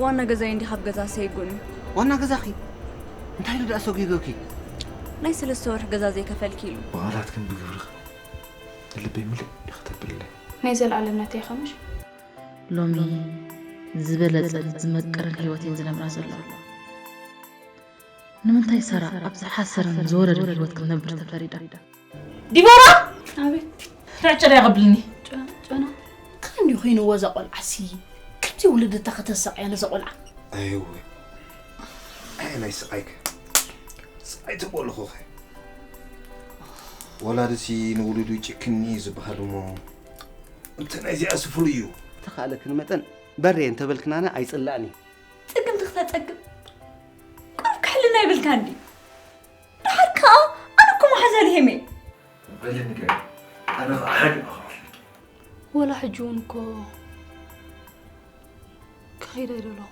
ዋና ገዛይ እንዲኻ ኣብ ገዛ ሰይጉኒ። ዋና ገዛኺ? እንታይ ኢሉ ደኣ ሰጒጎኪ? ናይ ሰለስተ ወርሒ ገዛ ዘይከፈልኪ ኢሉ። ብቓላትክን ብግብርኽን ልበይ ምልእ ኢኺ ተብልለይ። ናይ ዘለኣለም ናተይ ኢኻ ምሽ? ሎሚ ዝበለጸን ዝመቅርን ህይወት እየን ዝነብራ ዘለዋ። ንምንታይ ሳራ ኣብ ዝሓሰረን ዝወረደን ህይወት ክትነብር ተፈሪዳ? ዲቦራ! ኣቤት። ራጨዳ ያቐብልኒ። ጨ-፣ ጨና። ከንዲ ኮይንዎ እዛ ቆልዓሲ። ከምዚ ውልድታ ከተሳቕያ ነዛ ቆልዓ። ኣይወ። ኣይ ናይ ስቓይከ። ስቓይ ትበልኹኸ። ወላድሲ ንውሉዱ ጭክኒ እዩ ዝበሃል እሞ፣ እንተ ናይዚኣስ ፍሉይ እዩ። ተኻእለክን መጠን በሬ እንተበልክናና ኣይጽላእን እዩ። ጽግም ትኽተጸግም። ቁሩብ ክሕልና ይብልካ እንዲ። ደሓር ከኣ ኣነ እኮ መሓዛ ልሄም እየ። በሊ ንገሪ። ኣነ ኸዓ ሓዲኡ ክኸፍለኪ። ወላ ሕጂ እውን እኮ ክኸይድ ኣይደለኹ።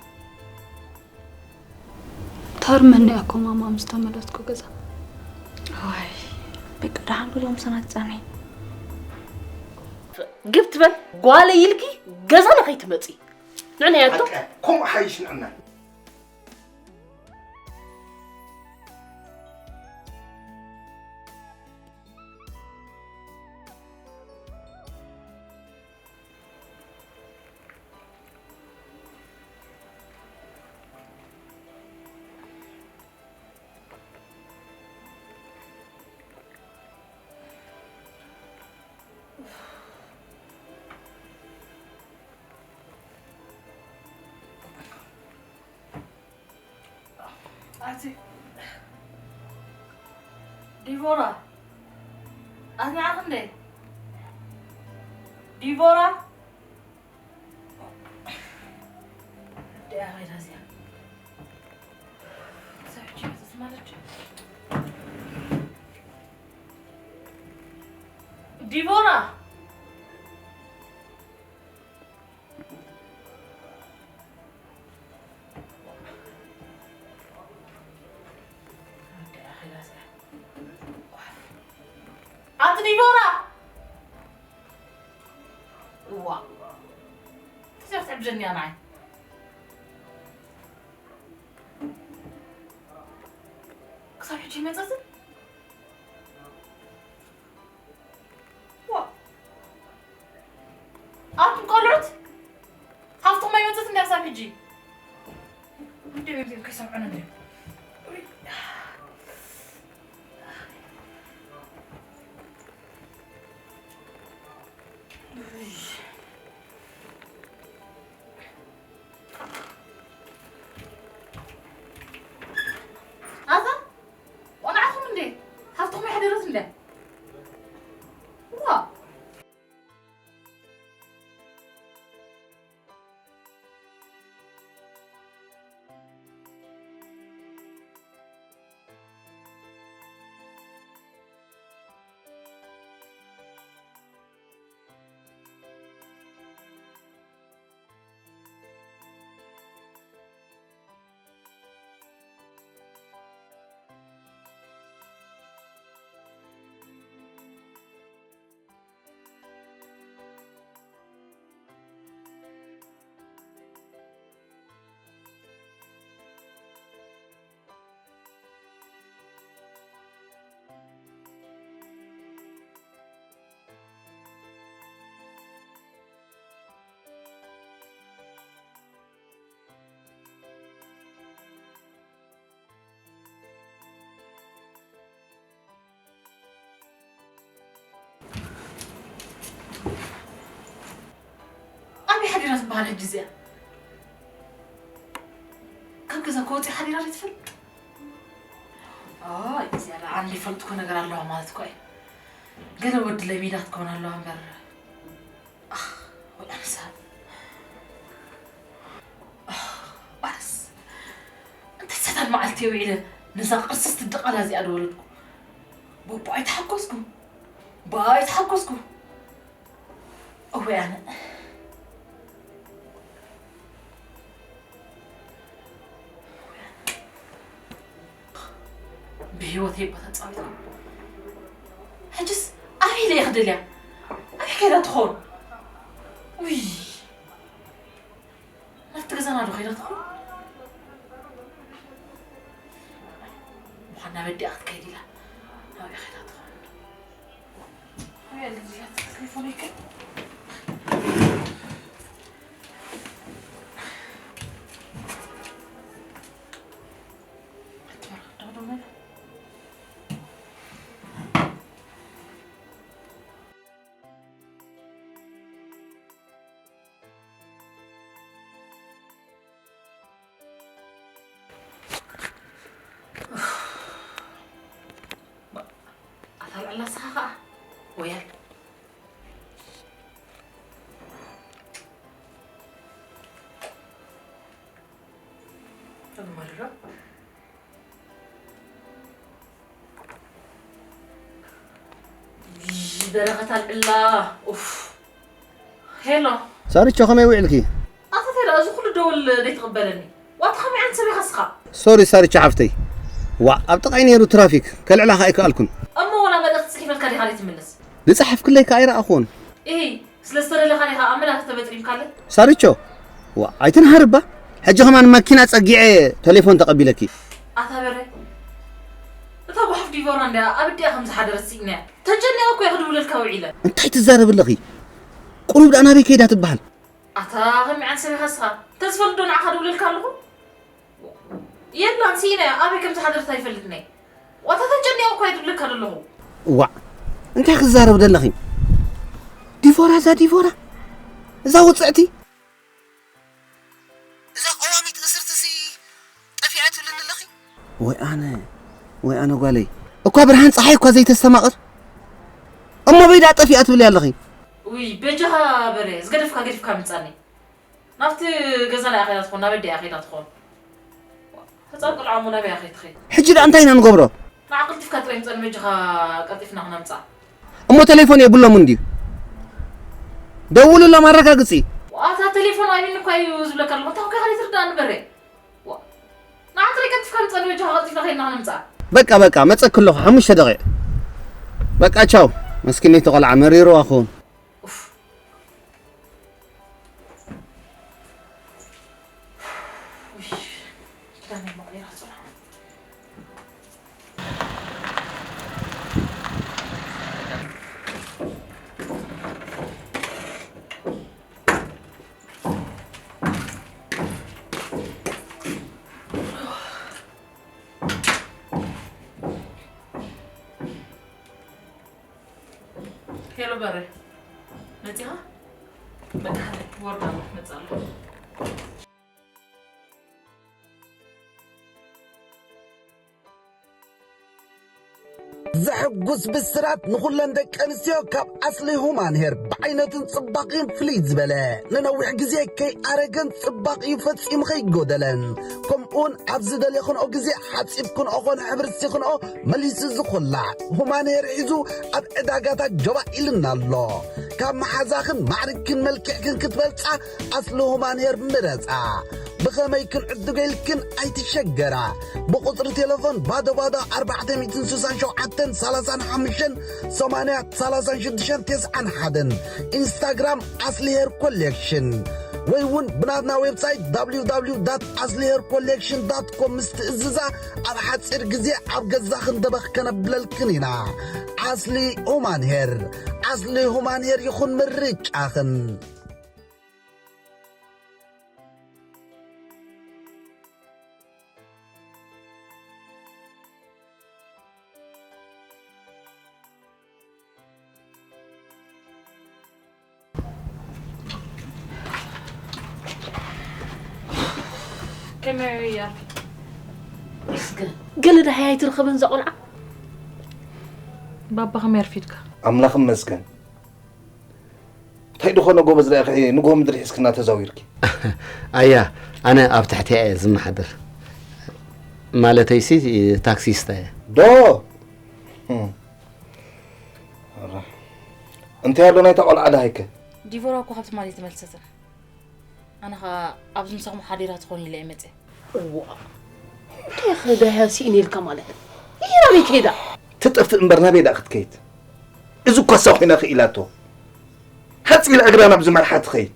ታርመኒ እያ እኮ ማማ ምስ ተመለስኩ ገዛ። ዋይ፣ በቃ ደሓን ብሎ ምሳና ትጸንሒ። ግብ ትበል ጓለይ ኢልኪ ገዛና ከይትመጺ። ንዕና ያቶ ሓቀ፣ ከምኡ ሓይሽ ንዕና። ኣቲ ዲቦራ፣ ኣጽናዕኺ እንዴ? ዲቦራ፣ ደኣ ኸይዳ እዚኣ። ክሳብ ሕጂ መጽት ማለት ዲቦራ። ኣቲ ዲቦራ! እዋ። ተዘርተዕ ብጀንያ ናይ። ክሳብ ሕጂ ይመጸት? ዋ። ኣቱም ቆልዑት፣ ሃፍትኹም ኣይመጽእን እንድያ ክሳብ ሕጂ። እንዴ፣ እንዴ፣ ከይሰምዑን እንዴ። ኣታ፣ ቆልዓኹም እንዴ? ሃፍትኹም ይሕደረት እንዴ? ዋ። ኣበይ ሓዲራ ዝበሃል ሕጂ እዚኣ? ካብ ገዛ ከወፂ ሓዲራ ዶ ትፈልጥ? ኣይ፣ እዚኣ ደኣ ኣነ ይፈልጥኮ ነገር ኣለዋ ማለት እኮ እዩ። ገለ ወዲ ለሚዳ ክትከውን ኣለዋ እምበር። ኣኽ፣ ወይ ኣነሳ። ኣኽ፣ ኣነስ። እንታይ ሰታን መዓልቲ ውዒለ ነዛ ቅርስስቲ ድቓላ እዚኣ ዝወለድኩ። ቦቦ ኣይተሓጎስኩ። ብኣ ኣይተሓጎስኩ። እወ ኣነ። ብህይወተይ እባ ተጻዊትኩም። ሕጅስ ኣበይ ኢለ እየ ክደልያ? ኣበይ ከይዳ ትኸውን? ውይ። ናብቲ ገዛ ገዛና ዶ ከይዳ ትኾን? ምዃን ናብ ኣዲኣ ክትከይድ ኢላ። ናበይ ከይዳ ትኾን? ኣበይ ኣላ እዚኣ? ቴሌፎነይ ከ? ኣትበራ፣ ደው ደው በል። ኣታ ልዕላ ንስኻ ኸኣ ወያል። ተግማልሎ። በረኸት ኣልዕላ። ኡፍ። ሄሎ። ሳርቾ፣ ከመይ ውዕልኪ? ኣታ ታይ ደኣ፣ እዚ ኩሉ ደወል ደይትቕበለኒ? ዋታ ከመይ ዓይነት ሰብ ኢኻ እስኻ? ሶሪ ሳርቾ ሓፍተይ። ዋእ፣ ኣብ ጥቓይ ነይሩ ትራፊክ፣ ከልዕላኻ ኣይከኣልኩን። እሞ ዋላ መልእኽቲ ጽሒፈልካ ዲኻ ዘይትምልስ? ዝጸሓፍክለይ ከኣ ኣይረኣኹን። ኢሂ፣ ስለ ዝተደለኻ ዲኻ ኣብ መላክ ተበጥሪምካለይ? ሳርቾ፣ ዋእ፣ ኣይትንሃርባ። ሕጂ ከማን ማኪና ጸጊዐ ተሌፎን ተቐቢለኪ። ኣታ በረ፣ እታ ጓሓፍ ዲቦራ እንድያ ኣብ ኣዲኣ ከም ዝሓደረት ስኢናያ። ተጨኒቐ እኮ እየ ክድውለልካ ውዒለ። እንታይ ትዛረቢ ኣለኺ? ቁሩብ ደኣ ናበይ ከይዳ ትበሃል? ኣታ ከመይ ዓይነት ሰብ ኢኻ እስኻ? እንተዝፈልጥ ዶ ንዓኻ ድውለልካ ኣለኹ? የላን፣ ስኢናያ። ኣበይ ከም ዝሓደረት ኣይፈልጥን እየ። ዋታ ተጨኒቐ እኮ እየ ድብለካ ዘለኹ። ዋእ፣ እንታይ ክዛረብ ደለኺ? ዲቮራ፣ እዛ ዲቮራ፣ እዛ ውጽዕቲ፣ እዛ ቀዋሚት እስርትሲ ጠፊኣ ትብልኒ ኣለኺ? ወይ ኣነ፣ ወይ ኣነ ጓለይ፣ እኳ ብርሃን ጸሓይ እኳ ዘይተስተማቕር፣ እሞ በይዳ ጠፊኣ ትብሊ ኣለኺ? ውይ፣ በጃኻ በለ፣ ዝገደፍካ ገዲፍካ ምጻኒ። ናብቲ ገዛና እያ ከይዳ ትኾን፣ ናብ ኣዲኣ እያ ከይዳ ትኾን። ህጻን ቆልዓ እሞ ናበይ እያ ከይትኸይድ? ሕጂ ደኣ እንታይ ኢና ንገብሮ? ንዓ ቀልጢፍካ ጥራይ ምጻኒ በጃኻ፣ ቀልጢፍና ክነምጽኣ። እሞ ቴሌፎን የብሎምን ድዩ? ደውልሎም ኣረጋግጺ። ኣታ ቴሌፎን ኣይብኒ እኳ እዩ ዝብለካ ኣለኹ። እንታይ እኳ ኢኻ ዘይትርድኣኒ በረ? ዋ። ንዓ ጥራይ ቀልጢፍካ ምጻኒ በጃኻ፣ ቀልጢፍና ከይድና ክነምጽኣ። በቃ፣ በቃ፣ መጸኪ ኣለኹ፣ ሓሙሽተ ደቂቕ። በቃ፣ ቻው። መስኪነይቲ ቆልዓ መሪርዋ ክኸውን። ኡፍ። ውይ፣ ክዳነይ መቕየራ ጽናሕ። ሄሎ በረ፣ መጺኻ? በቃ፣ ወርዳ መጽእ ኣለኹ። ዘሐጉስ ብስራት ንኹለን ደቂ ኣንስትዮ ካብ ኣስሊ ሁማን ሄር። ብዓይነቱን ጽባቕኡን ፍልይ ዝበለ፣ ንነዊሕ ግዜ ከይኣረገን ጽባቕኡ ፈጺሙ ከይጎደለን፣ ከምኡውን ኣብ ዝደለኽንኦ ግዜ ሓጺብክንኦ ኾነ ሕብሪ ስኽንኦ መሊሱ ዝኹላዕ ሁማን ሄር ሒዙ ኣብ ዕዳጋታት ጀባ ኢልና ኣሎ። ካብ መሓዛኽን ማዕርግክን መልክዕክን ክትበልጻ ኣስሊ ሁማን ሄር ምረጻ። ብኸመይ ክንዕድጎ ኢልክን ኣይትሸገራ። ብቁጽሪ ቴሌፎን ባዶ ባዶ ኣርባዕተ ሚእትን ስሳን ሸውዓተን ሰላሳን ሓሙሽተን ሰማንያ ሰላሳን ሽዱሽተን ተስዓን ሓደን፣ ኢንስታግራም ኣስሊ ሄር ኮሌክሽን፣ ወይ እውን ብናትና ዌብሳይት www.aslihaircollection.com ምስ ትእዝዛ፣ ኣብ ሓጺር ግዜ ኣብ ገዛኽን ደበኽ ከነብለልክን ኢና። ኣስሊ ሁማን ሄር፣ ኣስሊ ሁማን ሄር ይኹን ምርጫኽን። ከመይ እያ? መስገን። ገለ ደሃይ ኣይትረኸበን እዛ ቆልዓ? ባባ ከመይ ኣርፊድካ? ኣምላኽ ይመስገን። እንታይ ድኾነ ጎበዝ ደኣ ኢኺ ንግሆ ምድሪ ሒዝክና ተዛዊርኪ? ኣያ፣ ኣነ ኣብ ትሕቲ እየ ዝመሓደር። ማለተይሲ ታክሲስታ እየ። ዶ? እም። ኣረ። እንታይ ኣሎ ናይታ ቆልዓ ደሃይከ? ዲቮራ እኮ ካብ ትማሊ ኣይተመልሰትን። ኣነ ኸኣ ኣብዚ ምሳኹም ሓዲራ ትኾን ኢለ እየ መጽየ። እዋ። እንታይ ኸ ደሃያ ስኢነ ኢልካ ማለት? ይህ ናበይ ከይዳ? ትጠፍእ እምበር ናበይ ደኣ ክትከይድ? እዚ እኳ እሳ ኮይና ክኢላቶ። ሃጽ ኢላ እግራ ናብ ዝመርሓ ትኸይድ።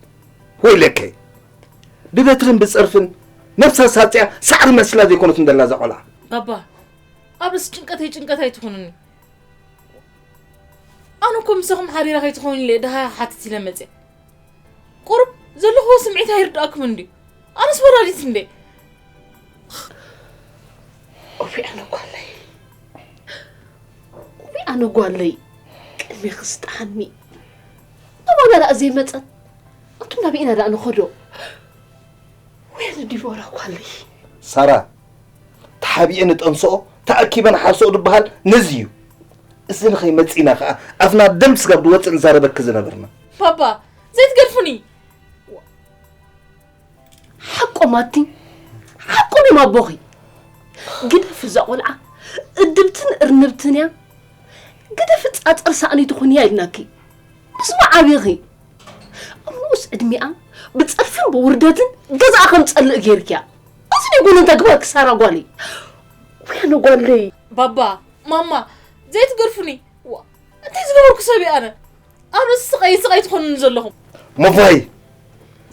ወይለከይ። ብበትርን ብጸርፍን ነብሳ ሳጽያ ሳዕሪ መስላ ዘይኮነት እንደላ እዛ ቆልዓ። ባባ፣ ኣብስ ጭንቀተይ ጭንቀት ኣይትኹንኒ። ኣነ እኮ ምሳኹም ሓሪራ ከይትኸውን ኢለ ድሃ ሓትት ኢለ መፅእ። ቁሩብ ዘለኹዎ ስምዒት ኣይርድኣኩም እንዲ ኣነስ ወላዲት እንደ ኦፊ ኣነ ጓለይ ኦፊ ኣነ ጓለይ ቅድሚ ክስጣሓኒ ኣባና ደኣ ዘይመፀት ኣቱም ናብኢና ደኣ ንኸዶ ወያነ ዲቦራ ጓለይ ሳራ ተሓቢኤ ንጠንስኦ ተኣኪበ ንሓርሰኦ ዝበሃል ነዚ እዩ። እዚ ንኸይመጽእ ኢና ኸኣ ኣፍና ደም ስጋብ ዝወጽእ ንዛረበኪ ዝነበርና። ባባ ዘይትገድፉኒ። ሓቆም ኣቲ ሓቆም እዮም ኣቦኺ። ግደፊ እዛ ቆልዓ እድብትን እርንብትን እያ። ግደፊ ጻጸር ሳእኒ ትኹንያ ኢልናኪ። ምስ መዓቢኺ ኣብ ንኡስ ዕድሚኣ ብጸርፍን ብውርደትን ገዛኣ ከም ጸልእ ጌርክያ። እዚ ደይኮነ እንታይ ግባር ክሳራ ጓለይ። ወያነ ጓለይ። ባባ፣ ማማ፣ ዘይትገርፉኒ። ዋ፣ እንታይ ዝገበርኩ ሰብ እየ ኣነ? ኣብ ርእሲ ስቃይ ስቃይ ትኾኑኒ ዘለኹም። ሞፋይ፣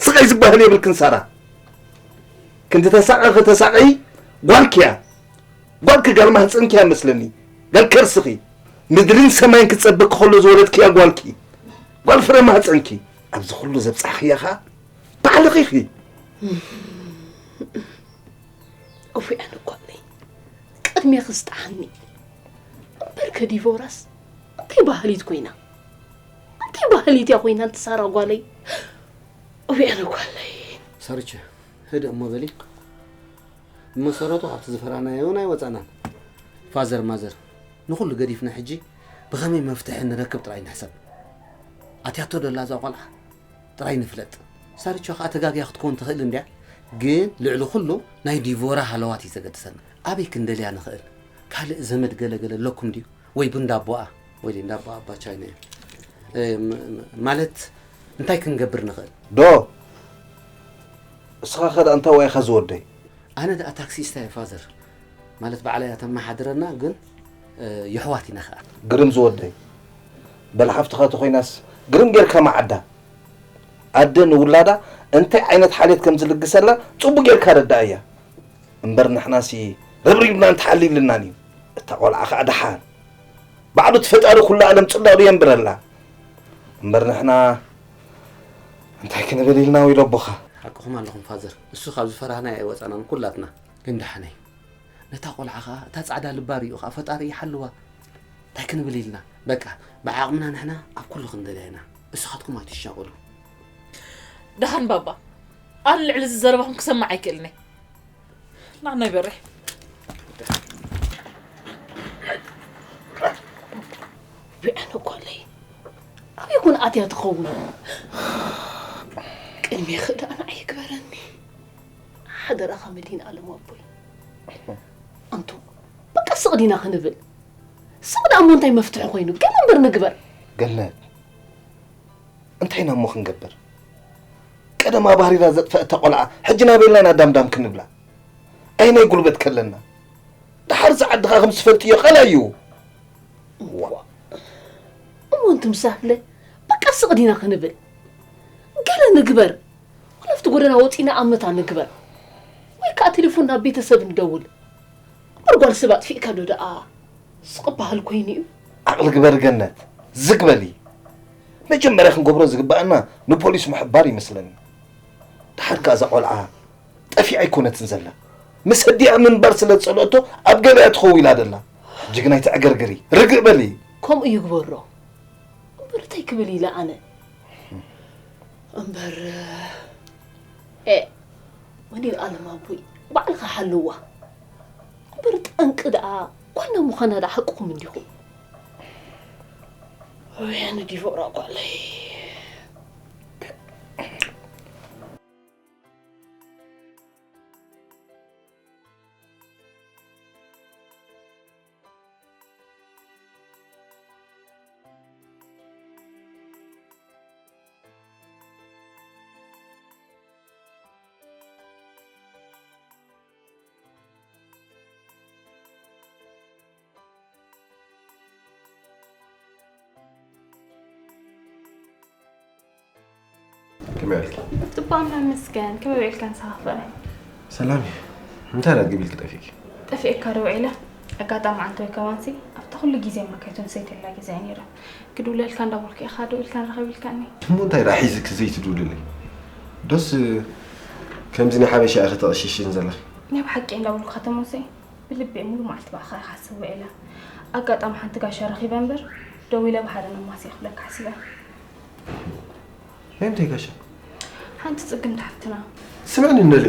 ስቃይ ዝበሃል የብልክን ሳራ። ክንዲ ተሳቀኺ ተሳቀዪ ጓልኪያ። ጓል ክጋል ማህፀንኪ እያ መስለኒ። ጋል ከርስኺ ምድርን ሰማይን ክፀበኪ ከሎ ዝወለድክያ ጓልኪ። ጓል ፍረ ማህፀንኪ። ኣብዚ ኩሉ ዘብፃሕኽያ ኸዓ ባዕልኺ ኢኺ። እውያን ጓለይ ቅድሜኺ ስጣሓኒ። እምበርከ ዲቮራስ እንታይ ባህሊት ኮይና? እንታይ ባህሊት እያ ኮይና ኣንቲ ሳራ ጓለይ? እውያን ጓለይ። ሳርቸ ህድእ እሞ በሊ። ብመሰረቱ ካብቲ ዝፈራናዮ እውን ኣይወፃእናን። ፋዘር ማዘር ንኹሉ ገዲፍና ሕጂ ብኸመይ መፍትሒ ንረክብ ጥራይ ንሕሰብ። ኣትያቶ ደላ እዛ ቆልዓ ጥራይ ንፍለጥ። ሳርቾ ከዓ ተጋግያ ክትኮን ትኽእል እንድያ፣ ግን ልዕሊ ኩሉ ናይ ዲቮራ ሃለዋት እዩ ዘገድሰና። ኣበይ ክንደልያ ንኽእል? ካልእ ዘመድ ገለገለ ኣለኩም ድዩ? ወይ ብንዳቦኣ ወይ እንዳቦኣ ኣባ ቻይና እዩ እ፣ ም- ም- ማለት እንታይ ክንገብር ንኽእል? ዶ እስኻ ኸ ደኣ እንታይ ዋይኻ ዝወደይ? ኣነ ደኣ ታክሲስታ እየ ፋዘር፣ ማለት ባዕለይ እያ ተመሓድረና፣ ግን እ፣ የሕዋት ኢና ኸኣ። ግርም ዝወደይ በል ሓፍትኻ ተኾይናስ ግርም ጌርካ መዓዳ። ኣደ ንውላዳ እንታይ ዓይነት ሓልየት ከም ዝልግሰላ ጽቡቕ ጌርካ ረዳኣያ። እምበር ንሕናሲ ረብሪብናን ተሓሊልናን እዩ። እታ ቆልዓ ኸኣ ደሓን ባዕሉ እቲ ፈጣሪ ኩሉ ዓለም ጽላሉ የንብረላ። እምበር ንሕና እንታይ ክንብል ኢልና ወይሎ ኣቦኻ። ሓቅኹም ኣለኹም ፋዘር፣ እሱ ካብ ዝፈራህናዮ ኣይወጻናን ኩላትና። ግን ደሓነይ ነታ ቆልዓ ኸኣ እታ ጻዕዳ ልባ ሪኡ ኸኣ ፈጣሪ ይሓልዋ። እንታይ ክንብል ኢልና በቃ ብዓቕምና ንሕና ኣብ ኩሉ ክንደልያ ኢና። እሱኻትኩም ኣይትሻቐሉ። ደሓን ባባ ኣነ ልዕሊ እዚ ዘረባኹም ክሰምዕ ኣይክእልን እየ። ንዓናይ በርሕ። ቢዐን እኮ ኣለይ ኣበይ ኮን ኣትያ ትኸውን? ቅድሜ ክእዳ ንዓይ ግበረኒ ሓደራኻ መዲን ኣለም ኣቦይ። ኣንቱ በቃ ስቕ ዲና ክንብል ስቕ ደኣ እሞ እንታይ መፍትሒ ኮይኑ ገለ እምበር ንግበር። ገነት እንታይ ኢና እሞ ክንገብር? ቀደም ኣባህሪራ ዘጥፈአታ ቆልዓ ሕጂ ናበይ ኢልና ኢና ዳምዳም ክንብላ? ኣየናይ ጉልበት ከለና? ደሓር እዚ ዓዲ ኸኣ ከም ዝፈልጥዮ ቐላይ እዩ። እሞ እንትምሳፍለ በቃ ስቕ ዲና ክንብል ገለ ንግበር። ወላ ኣብቲ ጎደና ወፂና ኣመታ ንግበር ወይ ከዓ ቴሌፎን ናብ ቤተሰብ ንደውል። እምበር ጓል ሰብ ኣጥፊእካ ዶ ደኣ ስቕ በሃል ኮይኑ እዩ? ዓቕሊ ግበሪ ገነት፣ ዝግ በሊ። መጀመርያ ክንገብሮ ዝግበኣና ንፖሊስ ምሕባር ይመስለኒ። ደሓር ከኣ እዛ ቆልዓ ጠፊኣ ኣይኮነትን ዘላ። ምስ ኣዲኣ ምንባር ስለ ዝጸልአቶ ኣብ ገበያ ትኸውን ኢላ ደላ። ጅግናይ ተዕገርግሪ፣ ርግእ በሊ። ከምኡ ይግበሮ። እምበር እንታይ ክብል ኢለ ኣነ? እምበር ኤ መዲን ኣለም ኣቦይ ባዕልኻ ሓልዋ። እምበር ጠንቂ ደኣ ጓልና ምዃና ደኣ ሓቅኹም እንዲኹም። ወያነ ዲቮራ ጓለይ። ከመይ ውዒልኪ? ጽቡቕ ኣምላኽ ይመስገን። ከመይ ውዒልካ ንስኻ ፍቕረይ? ሰላም እዩ። እንታይ ደኣ ገቢልኪ ጠፊእኪ? ጠፊኤካ ዶ ውዒለ? ኣጋጣሚ ዓንተ ወይ ከማንሲ ኣብታ ኩሉ ግዜ ማካይቱን ሰይተላ ግዜ ነይረ። ክድውለልካ እንዳበልኩ ኢኻ ደው ኢልካ ንራኸብ ኢልካኒ። እሞ እንታይ ደኣ ሒዝኪ ዘይትድውልለይ? ዶስ ከምዚ ናይ ሓበሻ ኢኺ ተቕሽሽን ዘለኺ? ናይ ብሓቂ እንዳበልኩ ከተሞሰይ ብልቢ ሙሉ መዓልቲ ብኣኻ ይሓስብ ውዒለ። ኣጋጣሚ ሓንቲ ጋሻ ረኺበ እምበር ደው ኢለ ብሓደ ነማሲ ክብለካ ሓሲበ። ናይ ምንታይ ጋሻ? ሓንቲ ጽግምቲ ሓፍትና። ስምዕኒ እነለ፣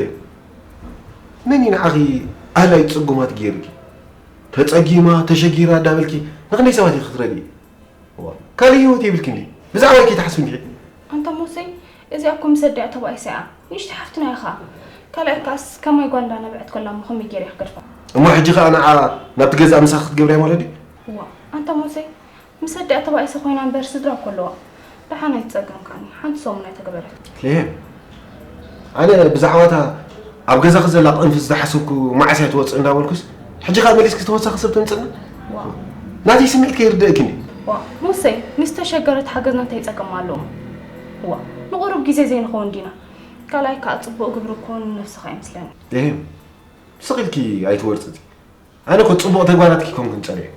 መን እዩ ንዓኺ ኣህላይ ጽጉማት ገይሩኪ? ተጸጊማ፣ ተሸጊራ እንዳበልኪ ንኽንደይ ሰባት ኢኺ ክትረድኢ? እዋ፣ ካልእ ህይወት የብልኪ እንዲ? ብዛዕባይ ከይትሓስቢ እንዲኺ? ኣንታ ሙሴ፣ እዚኣ እኮ ምስ ኣዲኣ ተባኢሳ እያ። ንእሽቶ ሓፍትና ኢኻ። ካልኣይ ከኣስ ከማይ ጓል እንዳነብዐት ከላ እሞ ከመይ ገይረ እየ ክገድፋ? እሞ ሕጂ ኸኣ ንዓ ናብቲ ገዛ ምሳኺ ክትገብርያ ማለት ድዩ? እዋ፣ ኣንታ ሙሴ፣ ምስ ኣዲኣ ተባኢሰ ኮይና እምበር ስድራ እኮ ኣለዋ። ደሓን ኣይትጸገም ከኣኒ፣ ሓንቲ ሰሙን ኣይተገበረት። ሌም፣ ኣነ ብዛዕባታ ኣብ ገዛኺ ዘላ ቅንፍዝ ዝሓሰብኩ መዓስ እያ ትወጽእ እንዳበልኩስ፣ ሕጂ ኸኣ መሊስኪ ተወሳኺ ሰብ ተምጽእና? ዋ። ናተይ ስምዒት ከይርደእኪ እንዲ። ዋ፣ ሙሰይ፣ ምስ ተሸገረት ሓገዝና እንታይ ጸገም ኣለዎ? ዋ፣ ንቑሩብ ግዜ ዘይንኸውን ዲና? ካልኣይ ከኣ ጽቡቕ ግብሪ እኮ ንነብስኻ ይመስለኒ። ሌም፣ ስቕ ኢልኪ ኣይትወርጽጺ። ኣነ እኮ ጽቡቕ ተግባራትኪ ኣይኮንኩን ጸሊኤ።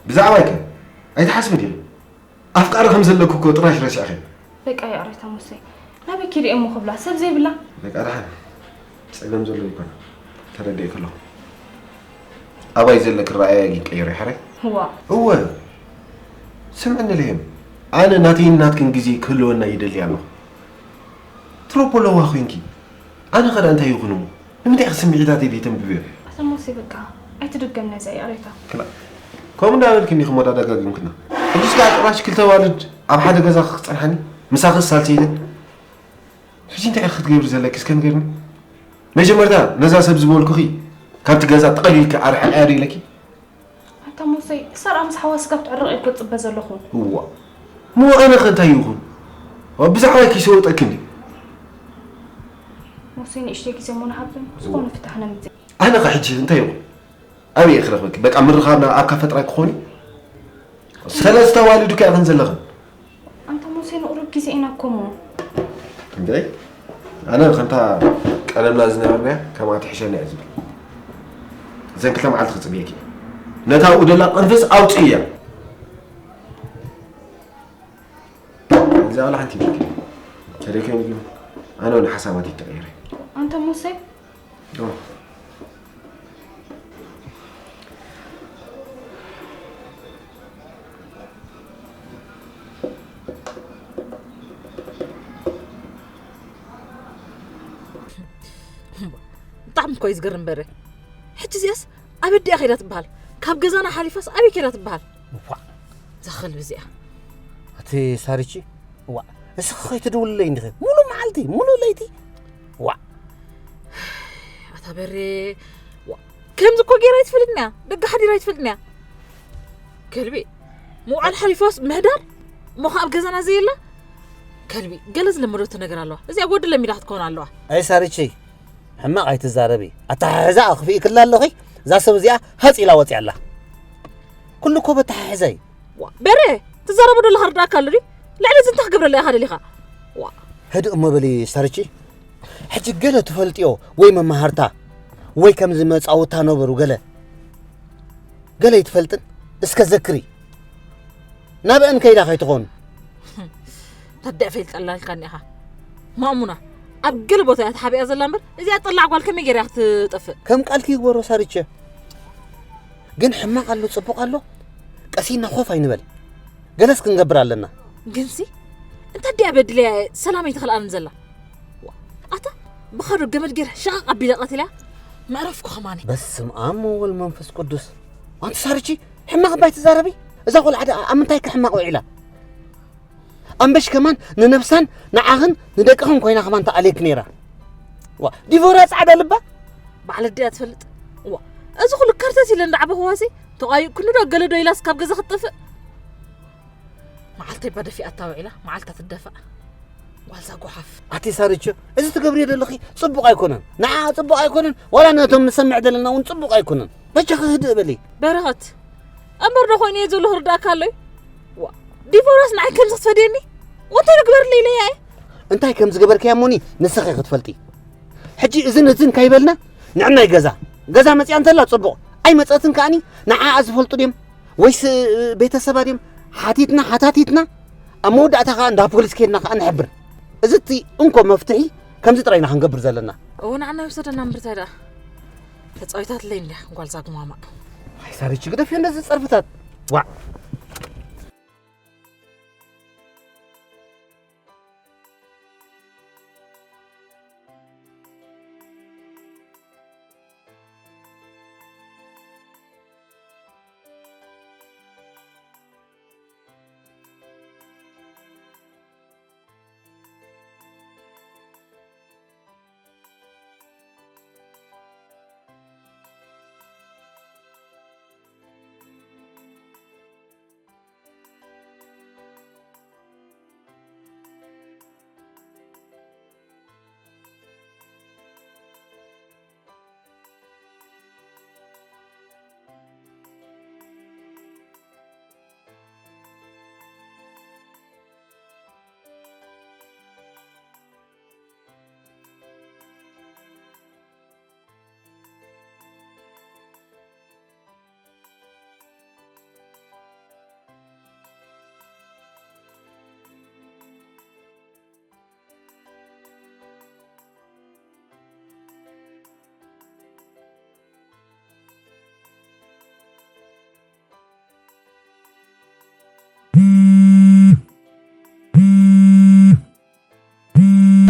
ብዛዕባይ ከ ኣይትሓስብን ዲኺ? ኣፍቃሪ ከም ዘለኩ እኮ ጥራሽ ረሲዕኺ። በቃ ይቕሬታ ሙሰይ። ናበይ ኪደ እሞ ክብላ ሰብ ዘይብላ? በቃ ደሓን። ጸገም ዘሎ ኣይኮነ። ተረዲኤኪ ኣለኹ። ኣባይ ዘለኪ ረኣያ ግን ቀይሪ ሕራይ። እዋ። እወ። ስምዕኒ ሌም። ኣነ ናተይን ናትክን ግዜ ክህልወና ይደሊ ኣለኹ። ትሮፖ ኣለዋ ኮይንኪ። ኣነ ኸ ደኣ እንታይ ይኹን እሞ? ንምንታይ ኢኺ ስምዒታተይ ዘይተንብብዮ? ኣታ ሙሴ በቃ ኣይትድገም ነዛ ይቕሬታ። ክላ-፣ ከምኡ እንዳበልክኒ እሞ ዳደጋገምክና። ሕጂስ ከኣ ጭራሽ ክልተ ኣዋልድ ኣብ ሓደ ገዛ ክጸንሓኒ? ምሳኽስ ሳልሰይተን? ሕጂ እንታይ ኢኺ ክትገብሪ ዘለኪ እስከ ንገርኒ? መጀመርታ ነዛ ሰብ ዝበልኩኺ ካብቲ ገዛ ጠቐሊልኪ ኣርሕቕያ ዶ ኢለኪ? ኣታ ሙሰይ፣ እሳ ደኣ ምስ ሓዋ ስጋ ክትዕረቕ እየ እኮ ዝጽበ ዘለኹ። እዋ። እሞ ኣነ ኸ እንታይ ይኹን? ዋ፣ ብዛዕባይ ከይሰወጠኪ እንዲ። ሙሰይ፣ ንእሽተይ ግዜ እሞ ንሃብን፣ ዝኾነ ፍታሕ ነምጽእ። ኣነ ኸ ሕጂ እንታይ ይኹን? ኣበይ እየ ክረኽበኪ? በቃ ምርኻብና ኣብ ካፈ ጥራይ ክኾን እዩ? ሰለስተ ኣዋልድ እኮ ኢኽን ዘለኽን። ኣንታ ሙሴ ንቑሩብ ግዜ ኢና እኮ እሞ። እንድዒ፣ ኣነ ከምታ ቀደምና ዝነበርናያ ከምኣ ትሕሸና እየ ዝብል። እዘን ክልተ መዓልቲ ክጽብየኪ እየ። ነታ ኣብኡ ደላ ቅንፍዝ ኣውጽእያ። እዛ ዋላ ሓንቲ ይብልኪ። ተደከሚ ግን ኣነ እውን ሓሳባተይ ተቐይረ። ኣንታ ሙሴ ኦ። ብጣዕሚ እኮ እዩ ዝገርም በረ። ሕጂ እዚኣስ ኣበይ ኣዲኣ ከይዳ ትበሃል? ካብ ገዛና ሓሊፋስ ኣበይ ከይዳ ትበሃል? ዋዕ፣ እዛ ከልቢ እዚኣ። ኣቲ ሳሪቺ፣ ዋዕ፣ እስኺ ከይትድውልለይ እንዲኺ? ሙሉ መዓልቲ፣ ሙሉ ለይቲ? ዋዕ። ኣታ በሬ፣ ዋዕ፣ ከምዚ እኮ ገይራ ኣይትፈልጥን እያ። ደገ ሓዲራ ኣይትፈልጥን እያ። ከልቢ፣ ምውዓል ሓሊፋስ ምህዳር? እሞ ኸዓ ኣብ ገዛና ዘየላ? ከልቢ፣ ገለ ዝለመደቶ ነገር ኣለዋ። እዚኣ ወዲ ለሚዳ ክትከውን ኣለዋ። ኣይ ሳሪቺ፣ ሕማቕ ኣይትዛረቢ። ኣተሓሕዛ ኣኽፊእክላ ኣለኺ። እዛ ሰብ እዚኣ ሃጽ ኢላ ወጺኣ ኣላ። ኩሉ እኮ በተሓሕዛ እዩ። ዋ፣ በሬ፣ ትዛረቦ ዘለኻ ርዳእካ ኣሎ ድዩ? ልዕሊ እዚ እንታይ ክገብረላ ኢኻ ደሊኻ? ዋ። ህድእ እሞ በሊ ሳርቺ። ሕጂ ገለ ትፈልጥዮ ወይ መማሃርታ ወይ ከምዚ መጻወታ ነበሩ ገለ። ገለ ይትፈልጥን እስከ ዘክሪ። ናብአን ከይዳ ከይትኾኑ። ተደእ ፈልጠላልካኒ ኢኻ። ማእሙና፣ ኣብ ገለ ቦታ እያ ተሓቢኣ ዘላ እምበር፣ እዚኣ ጠላዕ ጓል ከመይ ገይራ ክትጠፍእ? ከም ቃልኪ ይግበሮ ሳርቼ። ግን ሕማቕ ኣሎ፣ ጽቡቕ ኣሎ፣ ቀሲና ኮፍ ኣይንበል። ገለስ ክንገብር ኣለና። ግንሲ፣ እንታይ ድያ በድለያ ሰላም ኣይትኸልኣንን ዘላ? ዋ፣ ኣታ፣ ብኻዶ ገመድ ገይረ ሸቓቕ ኣቢለ ቀቲለያ፣ መዕረፍኩ ኸማኒ። በስመ ኣብ ወወልድ መንፈስ ቅዱስ። ኣንቲ ሳርቺ፣ ሕማቕ እባ ኣይትዛረቢ። እዛ ቆልዓ ደኣ ኣብ ምንታይ ከ ሕማቕ ውዒላ? ኣምበሽ ከማን ንነብሳን ንዓኽን ንደቅኽን ኮይና ከማን ተኣልየኪ ነይራ። ዋ፣ ዲቮራ ጻዕዳ ልባ። ባዕለ ድያ ትፈልጥ? ዋ፣ እዚ ኩሉ ከርተት ኢለ እንዳዓበኽዋሲ ተቋይቕኩኒ ዶ ገለ ዶ ኢላስ ካብ ገዛ ክትጠፍእ? መዓልተይ እባ ደፊኣታ ውዒላ፣ መዓልታ ትደፋእ። ጓልዛ ጓሓፍ። ኣቲ ሳርቾ፣ እዚ ትገብርዮ ዘለኺ ጽቡቕ ኣይኮነን። ንዓ ጽቡቕ ኣይኮነን፣ ዋላ ነቶም ንሰምዕ ዘለና እውን ጽቡቕ ኣይኮነን። በጃኺ ህድእ በሊ። በረኸት፣ እምበር ዶ ኮይኑ እየ ዘለኹ ርዳእካ ኣሎ'ዩ? ዋ፣ ዲቮራስ ንዓይ ከምዚ ክትፈድየኒ? ወንታይ ንግበርለይ ኢለያ እየ? እንታይ ከም ዝገበርክያ እሞኒ ንስኺ ክትፈልጢ። ሕጂ እዝን እዝን ካይበልና ንዕናይ ገዛ፣ ገዛ መጺኣ እንተላ ጽቡቕ፣ ኣይመጸትን ከኣኒ ንዓኣ ዝፈልጡ ድዮም? ወይስ ቤተሰባ ድዮም? ሓቲትና ሓታቲትና ኣብ መወዳእታ ከኣ እንዳ ፖሊስ ኬድና ከኣ ንሕብር። እዚ እቲ እንኮ መፍትሒ ከምዚ ጥራይ ኢና ክንገብር ዘለና። እዎ ንዓና ይውሰደና እምበር እንታይ ደኣ? ተጻዊታትለይ እንድያ ጓል ዛጉማማ። ኣይ ሳሪች ግደፍዮ እንደዚ ጸርፍታት። ዋዕ።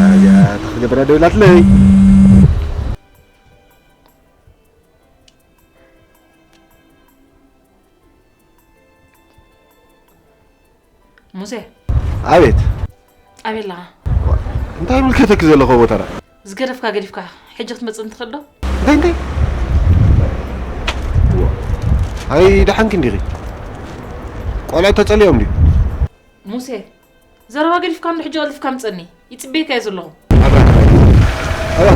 እዚኣ ተኽገብራ ደውላትለይ። ሙሴ። ኣቤት። ኣበይ ኣለኻ? እንታይ ምልከተኪ ዘለኹ ቦታ ደኣ? ዝገደፍካ ገዲፍካ ሕጂ ክትመጽእ እንትኽእል ዶ? እንታይ እንታይ? ኣይ ደሓንኪ እንዲኺ? ቆልዑ ተጸልዮም ድዩ? ሙሴ፣ ዘረባ ገዲፍካ እንዶ ሕጂ ቀልጢፍካ ምጸኒ። ይጽበየካ እየ ዘለኹ። ኣባ፣ ኣባ።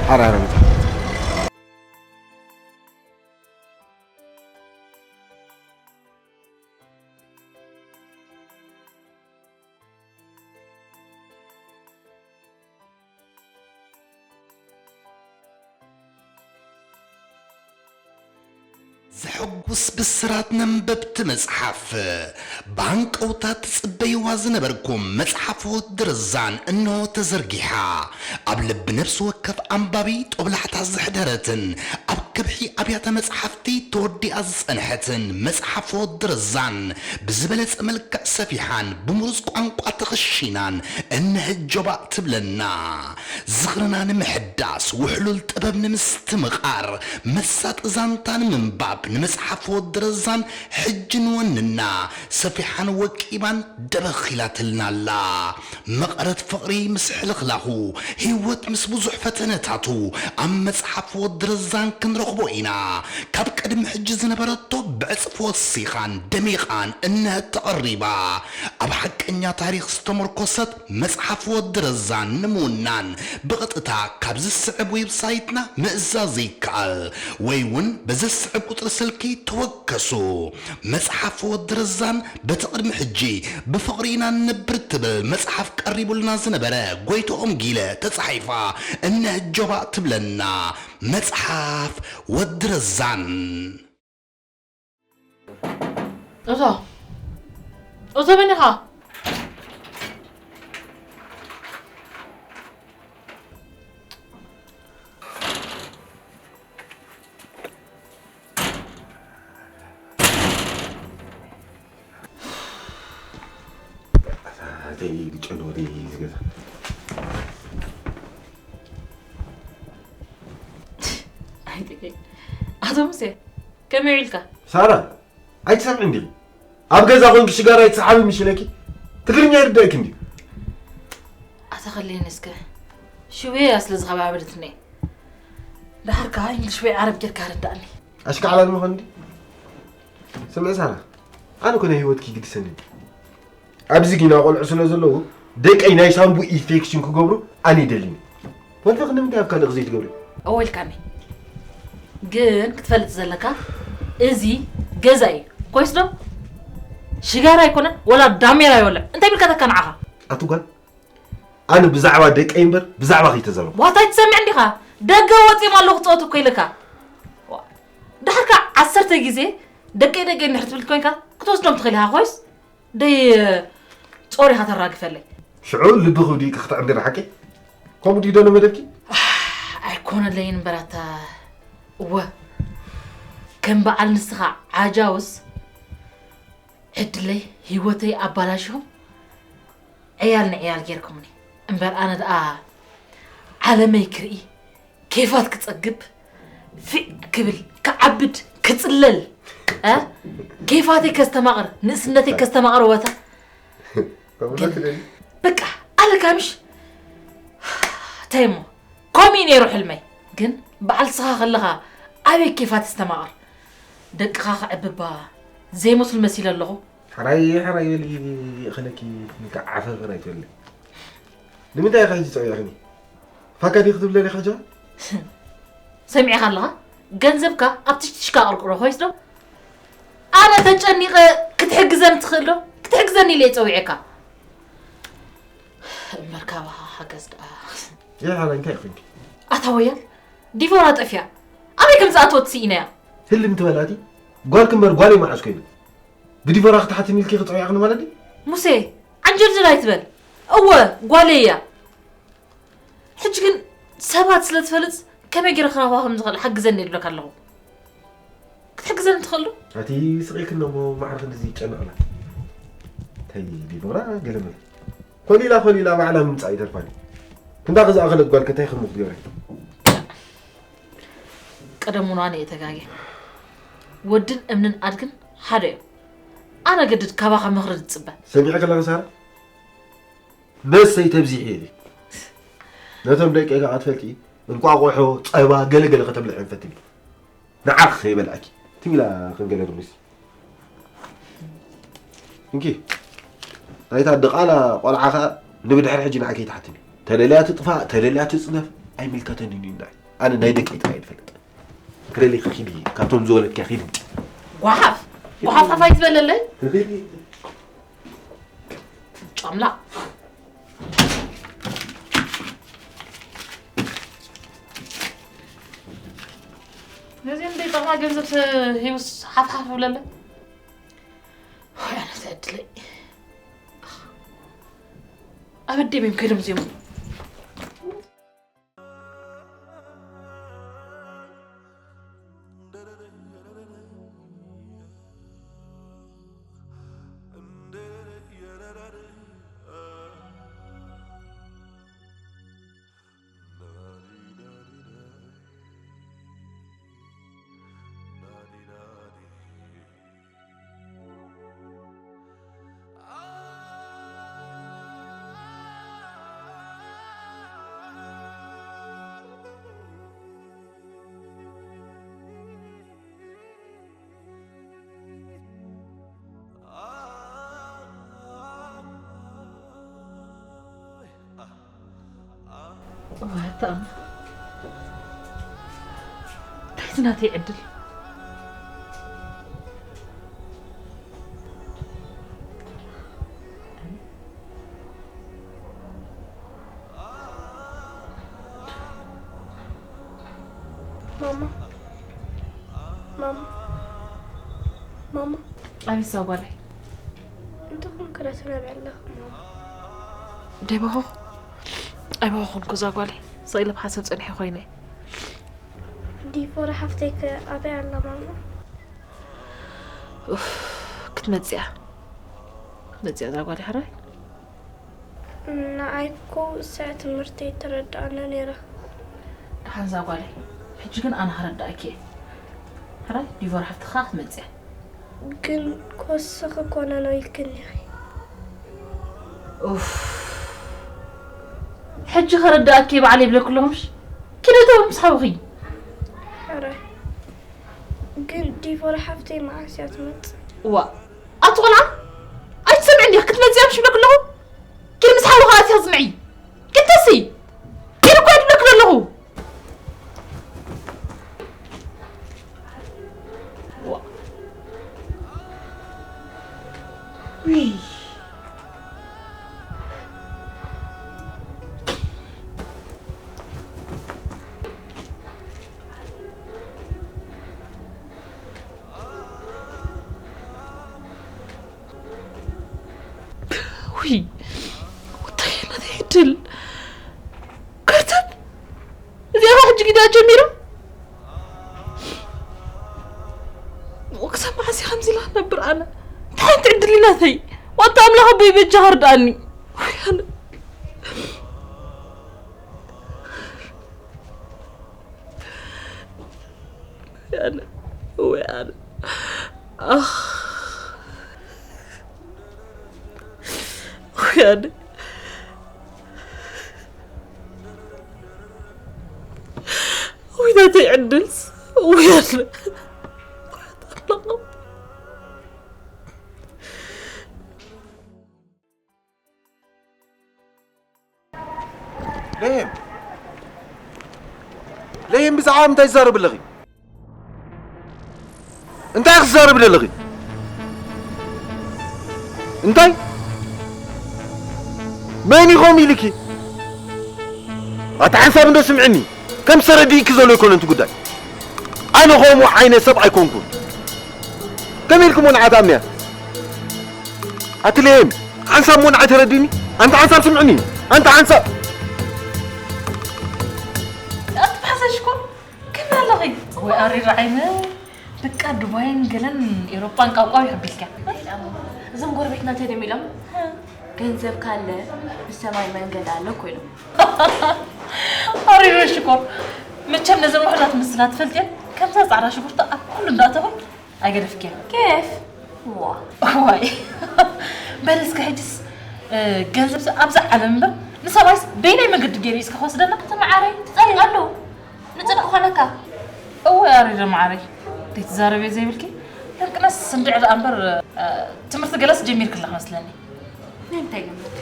ሓራ፣ ሓራ፣ መጻ። ዘሐጉስ ብስራት ነንበብቲ መጽሓፍ። ብሃንቀውታ ትጽበይዋ ዝነበርኩም መጽሓፍ ወዲ ረዛን እንሆ ተዘርጊሓ። ኣብ ልቢ ነፍሲ ወከፍ ኣንባቢ ጦብላሕታ ዘሕደረትን ኣብ ከብሒ ኣብያተ መጽሓፍቲ ተወዲኣ ዝጸንሐትን መጽሓፍ ወዲ ረዛን ብዝበለጸ መልክዕ ሰፊሓን ብምሩጽ ቋንቋ ተኸሺናን እነሀ ጆባእ ትብለና። ዝኽርና ንምሕዳስ፣ ውሕሉል ጥበብ ንምስትምቓር፣ መሳጢ ዛንታ ንምንባብ፣ ንመጽሓፍ ወዲ ረዛን ሕጂ ንወንና፣ ሰፊሓን ወቂባን ደበኽ ኢላትልና ኣላ። መቐረት ፍቕሪ ምስ ሕልኽላኹ፣ ህይወት ምስ ብዙሕ ፈተነታቱ፣ ኣብ መጽሓፍ ወዲ ረዛን ክንረኽቦ ኢና። ካብ ቅድሚ ሕጂ ዝነበረቶ ብዕጽፊ ወሲኻን ደሚቓን እነሀ ተቐሪባ። ኣብ ሓቀኛ ታሪኽ ዝተመርኮሰት መጽሓፍ ወዲ ረዛን ንምውናን ብቐጥታ ካብ ዝስዕብ ዌብሳይትና ምእዛዝ ይከኣል፣ ወይ እውን በዚ ዝስዕብ ቁጽሪ ስልኪ ተወከሱ። መጽሓፍ ወዲ ረዛን በቲ ቅድሚ ሕጂ ብፍቕሪ ኢና ንነብር ትብል መጽሓፍ ቀሪቡልና ዝነበረ ጎይትኦም ጊለ ተጻሒፋ እነሀ ጆባእ ትብለና። መጽሓፍ ወዲ ረዛን። እቶ፣ እቶ መን ኢኻ? ኣተይ ጨንወዲ ዝገዛ። ኣቶ ሙሴ፣ ከመይ ውዒልካ? ሳራ፣ ኣይትሰምዕን ዲኺ? ኣብ ገዛ ኮንኪ ሽጋራ ኣይትሰሓቢ ምሽ ኢለኪ? ትግርኛ ይርዳእኪ እንድዩ። ኣታ ከልየኒ እስከ። ሽወያ ስለ ዝኸባበደትኒ። ደሓር ከኣ እንግሊሽ ወይ ዓረብ ጌርካ ኣረዳእኒ። ኣሽካዕላል ምዃን እንዲ? ስምዒ ሳራ፣ ኣነ እኮ ናይ ህይወትኪ ይግድሰኒ እንዲ። ኣብዚ ጊና ቆልዑ ስለ ዘለዉ፣ ደቀይ ናይ ሳምቡ ኢንፌክሽን ክገብሩ ኣነ ይደልኒ። ወልፊ ክንምንታይ ኣብ ካልእ ግዜ ትገብሪ? እወ ኢልካኒ። ግን ክትፈልጥ ዘለካ፣ እዚ ገዛ እዩ። ኮይስ ዶ? ሽጋራ ኣይኮነን፣ ወላ ዳሜራ ይወልዕ። እንታይ ምልከተካ ንዓኻ? ኣቲ ጓል፣ ኣነ ብዛዕባ ደቀይ እምበር ብዛዕባ ከይተዛረብኩ። ዋታ ኣይትሰምዕን ዲኻ? ደገ ወጺኦም ኣለዉ ክጻወቱ እኮ ኢለካ። ዋ፣ ድሓርካ ዓሰርተ ግዜ ደቀይ ደቀይ እንድሕር ትብል ኮይንካ ክትወስዶም ትኽእል ኢኻ ኮይስ ደይ ጾር ኢኻ ተራግፈለይ። ሽዑ ልቢ ክብዲ ክትዕንድር ሓቂ? ከምኡ ድዩ ደሎ መደብኪ? ኣይኮነለይን እምበራታ። እወ፣ ከም በዓል ንስኻ ዓጃውስ ዕድለይ ህይወተይ ኣባላሽኹም። ዕያል ንዕያል ጌርኩምኒ። እምበር ኣነ ደኣ ዓለመይ ክርኢ፣ ኬፋት ክጸግብ፣ ፊዕ ክብል፣ ክዓብድ፣ ክጽለል፣ እ? ኬፋተይ ከስተማቕር፣ ንእስነተይ ከስተማቕር ወታ። ከምኡ ግን ትደሊ? በቃ፣ ኣለካ ምሽ? እንታይ እሞ? ከምኡ እዩ ነይሩ ሕልመይ። ግን በዓል ስኻ ከለኻ ኣበይ ኬፋት ይስተማቕር? ደቅኻ ክዕብባ ዘይመስሉ መሲለ ኣለኹ። ሕራይ፣ ሕራይ በሊ፣ ይእኽለኪ፣ ንካ ዓፈር ኣይትበሊ። ንምንታይ ኢኻ ሕጂ ጸዊዕኽኒ? ፋካ ዲኺ ክትብለኒ ኢኻ ጀባ? ሰሚዕኻ ኣለኻ? ገንዘብካ ኣብ ትሽትሽካ ቅርቅሮ ኮይስ ዶ? ኣነ ተጨኒቐ ክትሕግዘኒ ትኽእል ዶ? ክትሕግዘኒ ኢለ እየ ጸዊዐካ። እምበር ካባኻ ሓገዝ ደኣ። ይሓላ እንታይ ኮይንኪ? ኣታ ወያል፣ ዲቮራ ጠፊያ። ኣበይ ከም ዝኣተወት ስኢናያ። ህልም ትበላቲ? ጓልኪ እምበር ጓለይ መዓስ ኮይኑ? ብዲቮራ ክትሓትኒ ኢልኪ ክጸውያኽኒ ማለት ድዩ? ሙሴ፣ ዓንጀልጀል ኣይትበል። እወ፣ ጓለይ እያ። ሕጂ ግን ሰባት ስለ ትፈልጥ ከመይ ገይረ ክረኽባ ከም ዝኽእል ሓግዘኒ ይብለካ ኣለኹ። ክትሕግዘኒ ትኽእል ዶ? ኣቲ ስቕ ኢልክኒ እሞ ማዕረ ክንድዚ ይጨነቕላ። ተይ ዲቦራ፣ ገለ መለ። ኮሊላ ኮሊላ ባዕላ ምምጻእ ይተርፋ ድዩ? ክንዳኺ ዝኣኸለት ጓል ከ እንታይ ከም ክትገብራ? ቀደም እውን ኣነ እየ ተጋግየ። ወድን እምንን ኣድግን ሓደ እዮም። ኣነ ገድድ ካባኻ ምኽሪ ዝጽበ። ሰሚዐ ከለኺ ሳራ፣ መሰይ ተብዚሒ እየ። ነቶም ደቂ ጋር ኣትፈልጢ፣ እንቋቑሖ፣ ጸባ፣ ገለ ገለ ከተብልዕ እንፈትኒ። ንዓኽ ከይበልዐኪ። ትም ኢላ ከም ገለ ርምሲ። እንኪ፣ ናይታ ድቓላ ቆልዓ ኸኣ ንብድሕሪ ሕጂ ንዓይ ከይትሓትኒ። ተደልያ ትጥፋእ፣ ተደልያ ትጽነፍ፣ ኣይምልከተንን እዩ ንዓይ። ኣነ ናይ ደቀይ ጥራይ እየ ዝፈልጥ። ክደሊ ኪዲ፣ ካብቶም ዝወለድኪ ኪዲ ምጭ። ጓሓፍ፣ ጓሓፍ ሓፍ ኣይትበለለይ። ክዲ። ጫምላ። ነዚ እንደ ጠቕማ ገንዘብ ሂውስ ሓፍ ሓፍ ብለለይ። ወይ ኣነ ተዕድለይ። ኣብ ኣዴም እዮም ከይዶም እዚኦም። እዋታ፣ እንታይ ናተይ ዕድል? ማማ፣ ማማ፣ ማማ። ኣቤት እዛ ጓለይ። እንታይ ኮንክ ደኣ ትነብዒ ኣለኺ ማማ? ደይበኹ፣ ኣይበኹኹን እኮ እዛ ጓለይ። ስቕ ኢለ ብሓሳብ ጸኒሐ ኮይነ። ዲቦራ ሓፍተይ ከ ኣበይ ኣላ ማማ? ኡፍ፣ ክትመጽእ እያ። ክትመጽእ እያ እዛ ጓለይ ሕራይ። ንዓይ እኮ እሳ እያ ትምህርተይ ተረድኣኒ ነይራ። ደሓን እዛ ጓለይ፣ ሕጂ ግን ኣነ ክረድኣኪ እየ። ሕራይ ዲቮር ሓፍትኻ ክትመጽእ እያ። ግን ኮስኺ ኮነ ነው ኢልክኒ ኢኺ። ኡፍ። ሕጂ ከረድኣኪ እየ ባዕለይ ይብለኪ ኣለኹ ምሽ? ኪደተው ምስ ሓውኺ። ሕራይ። ግን ዲቮር ሓፍተይ መዓስ እያ ትመጽእ? እዋ፣ ኣቲ ቆልዓ፣ ኣይትሰምዕን ዲኺ? ክትመጽእ እያ ምሽ ይብለኪ ኣለኹ? ኪዲ ምስ ሓውኺ ኣትያ ስምዒ። ኪዲ ተሲ። ኪዲ እኮ እየ ዝብለኪ ዘለኹ። ዋ። ውይ። ውይ፣ እንታይ ናተይ ዕድል። ከርተት፣ እዚኣ ኸዓ ሕጂ ጊዳ ጀሚራ። ክሳብ መዓስ እየ ከምዚ ኢለ ክነብር ኣነ? እንታይ ዓይነት ዕድል እዩ ናተይ? ዋታ ኣምላኽ ኣቦይ በጃኻ ርድኣኒ። ውይ ኣነ። ውይ ኣነ። ውይ ኣነ። ኣኽ። ውይ ኣነ። ውይ ናተይ ዕድልስ። ውይ ኣነ። ለይም፣ ለይም፣ ብዛዕባ እንታይ ትዛረቢ ኣለኺ? እንታይ ክትዛረቢ ዘለኺ? እንታይ? መን እዩ ከምኡ ኢልኪ? ኣታ ሓንሳብ እንዶ ስምዕኒ፣ ከም ተረዲእኪ ዘሎ ኣይኮነን እቲ ጉዳይ። ኣነ ከምኡ ዓይነት ሰብ ኣይኮንኩን። ከመይ ኢልኪ እሞ ንዓ ትኣምንያ? ኣቲ ለይም፣ ሓንሳብ እሞ ንዓ ተረዲእኒ። ኣንታ ሓንሳብ ስምዕኒ። ኣንታ ሓንሳብ ኣቲ ብሓሳብ ሽኮር ከመይ ኣለኺ? ወይ ኣሪር ዓይነ በቃ ዱባይን ገለን ኤሮጳን ቃውቃው ይሕብልካ። እዞም ጎረቤትና እንታይ ደም ኢሎም ገንዘብ ካለ ብሰማይ መንገድ ኣሎ እኮ ኢሎም። ኣሪር ሽኮር መቸም ነዘን ውሕዳት ምስላ ትፈልጥየን ከምዛ ፃዕዳ ሽጉርቲ ኣብ ኩሉ እንዳእተኹ ኣይገደፍክያን። ኬፍ ዋ ዋይ በል እስከ ሕጅስ ገንዘብ ኣብዛ ዓለም እምበር ንሰብኣይስ በይናይ መንገዲ ገይሩ እዩ እስከ ክወስደና? እቲ መዓረይ ትፀሊእ ኣሎ ንፅድቂ ኮነካ። እወ ኣሪረ መዓረይ ዘይትዛረብዮ ዘይብልኪ ደንቅነስ እንድዒ ደኣ እምበር ትምህርቲ ገለስ ጀሚርክላ መስለኒ። ናይ እንታይ ገምት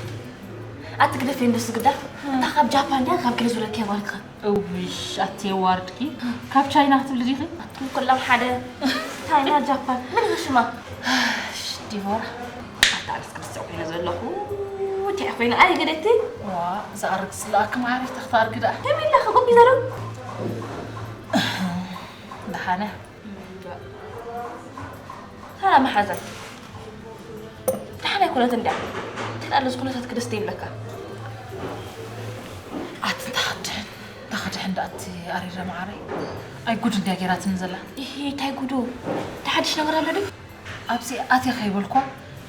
ኣቲ ግደፍ እንዶ ስግዳ እታ ካብ ጃፓን ድያ ካብ ገለ ዙረኪ ኣዋርድካ እውሽ ኣቲ የዋርድኪ ካብ ቻይና ክትብሊ ዲኺ ኣቱም ኩሎም ሓደ ቻይና ጃፓን ምን ይሽማ ዲቦራ ኣታ ኣነስ ክርስትኦ ኮይነ ዘለኹ እንታይ ኮይነ ኣይ ገደቲ ዋ ዝኣርግ ስለኣክ ማሪ ተኽታርግ ደኣ ከመይ ኢላ ክጎቢ ዘሎ ደሓነ ሰላም ሓዘን ደሓን ኣይኮነትን ድያ እንተ ደኣ ነዚ ኩነታት ክደስተ ይብለካ ኣቲ እንተኸድሕን እንተኸድሕን ደኣ እቲ ኣሪረ መዓረይ ኣይ ጉድ እንድያ ገይራትኒ ዘላ ይሄ እንታይ ጉዱ እንታይ ሓድሽ ነገር ኣሎ ድዩ ኣብዚ ኣትየ ከይበልኳ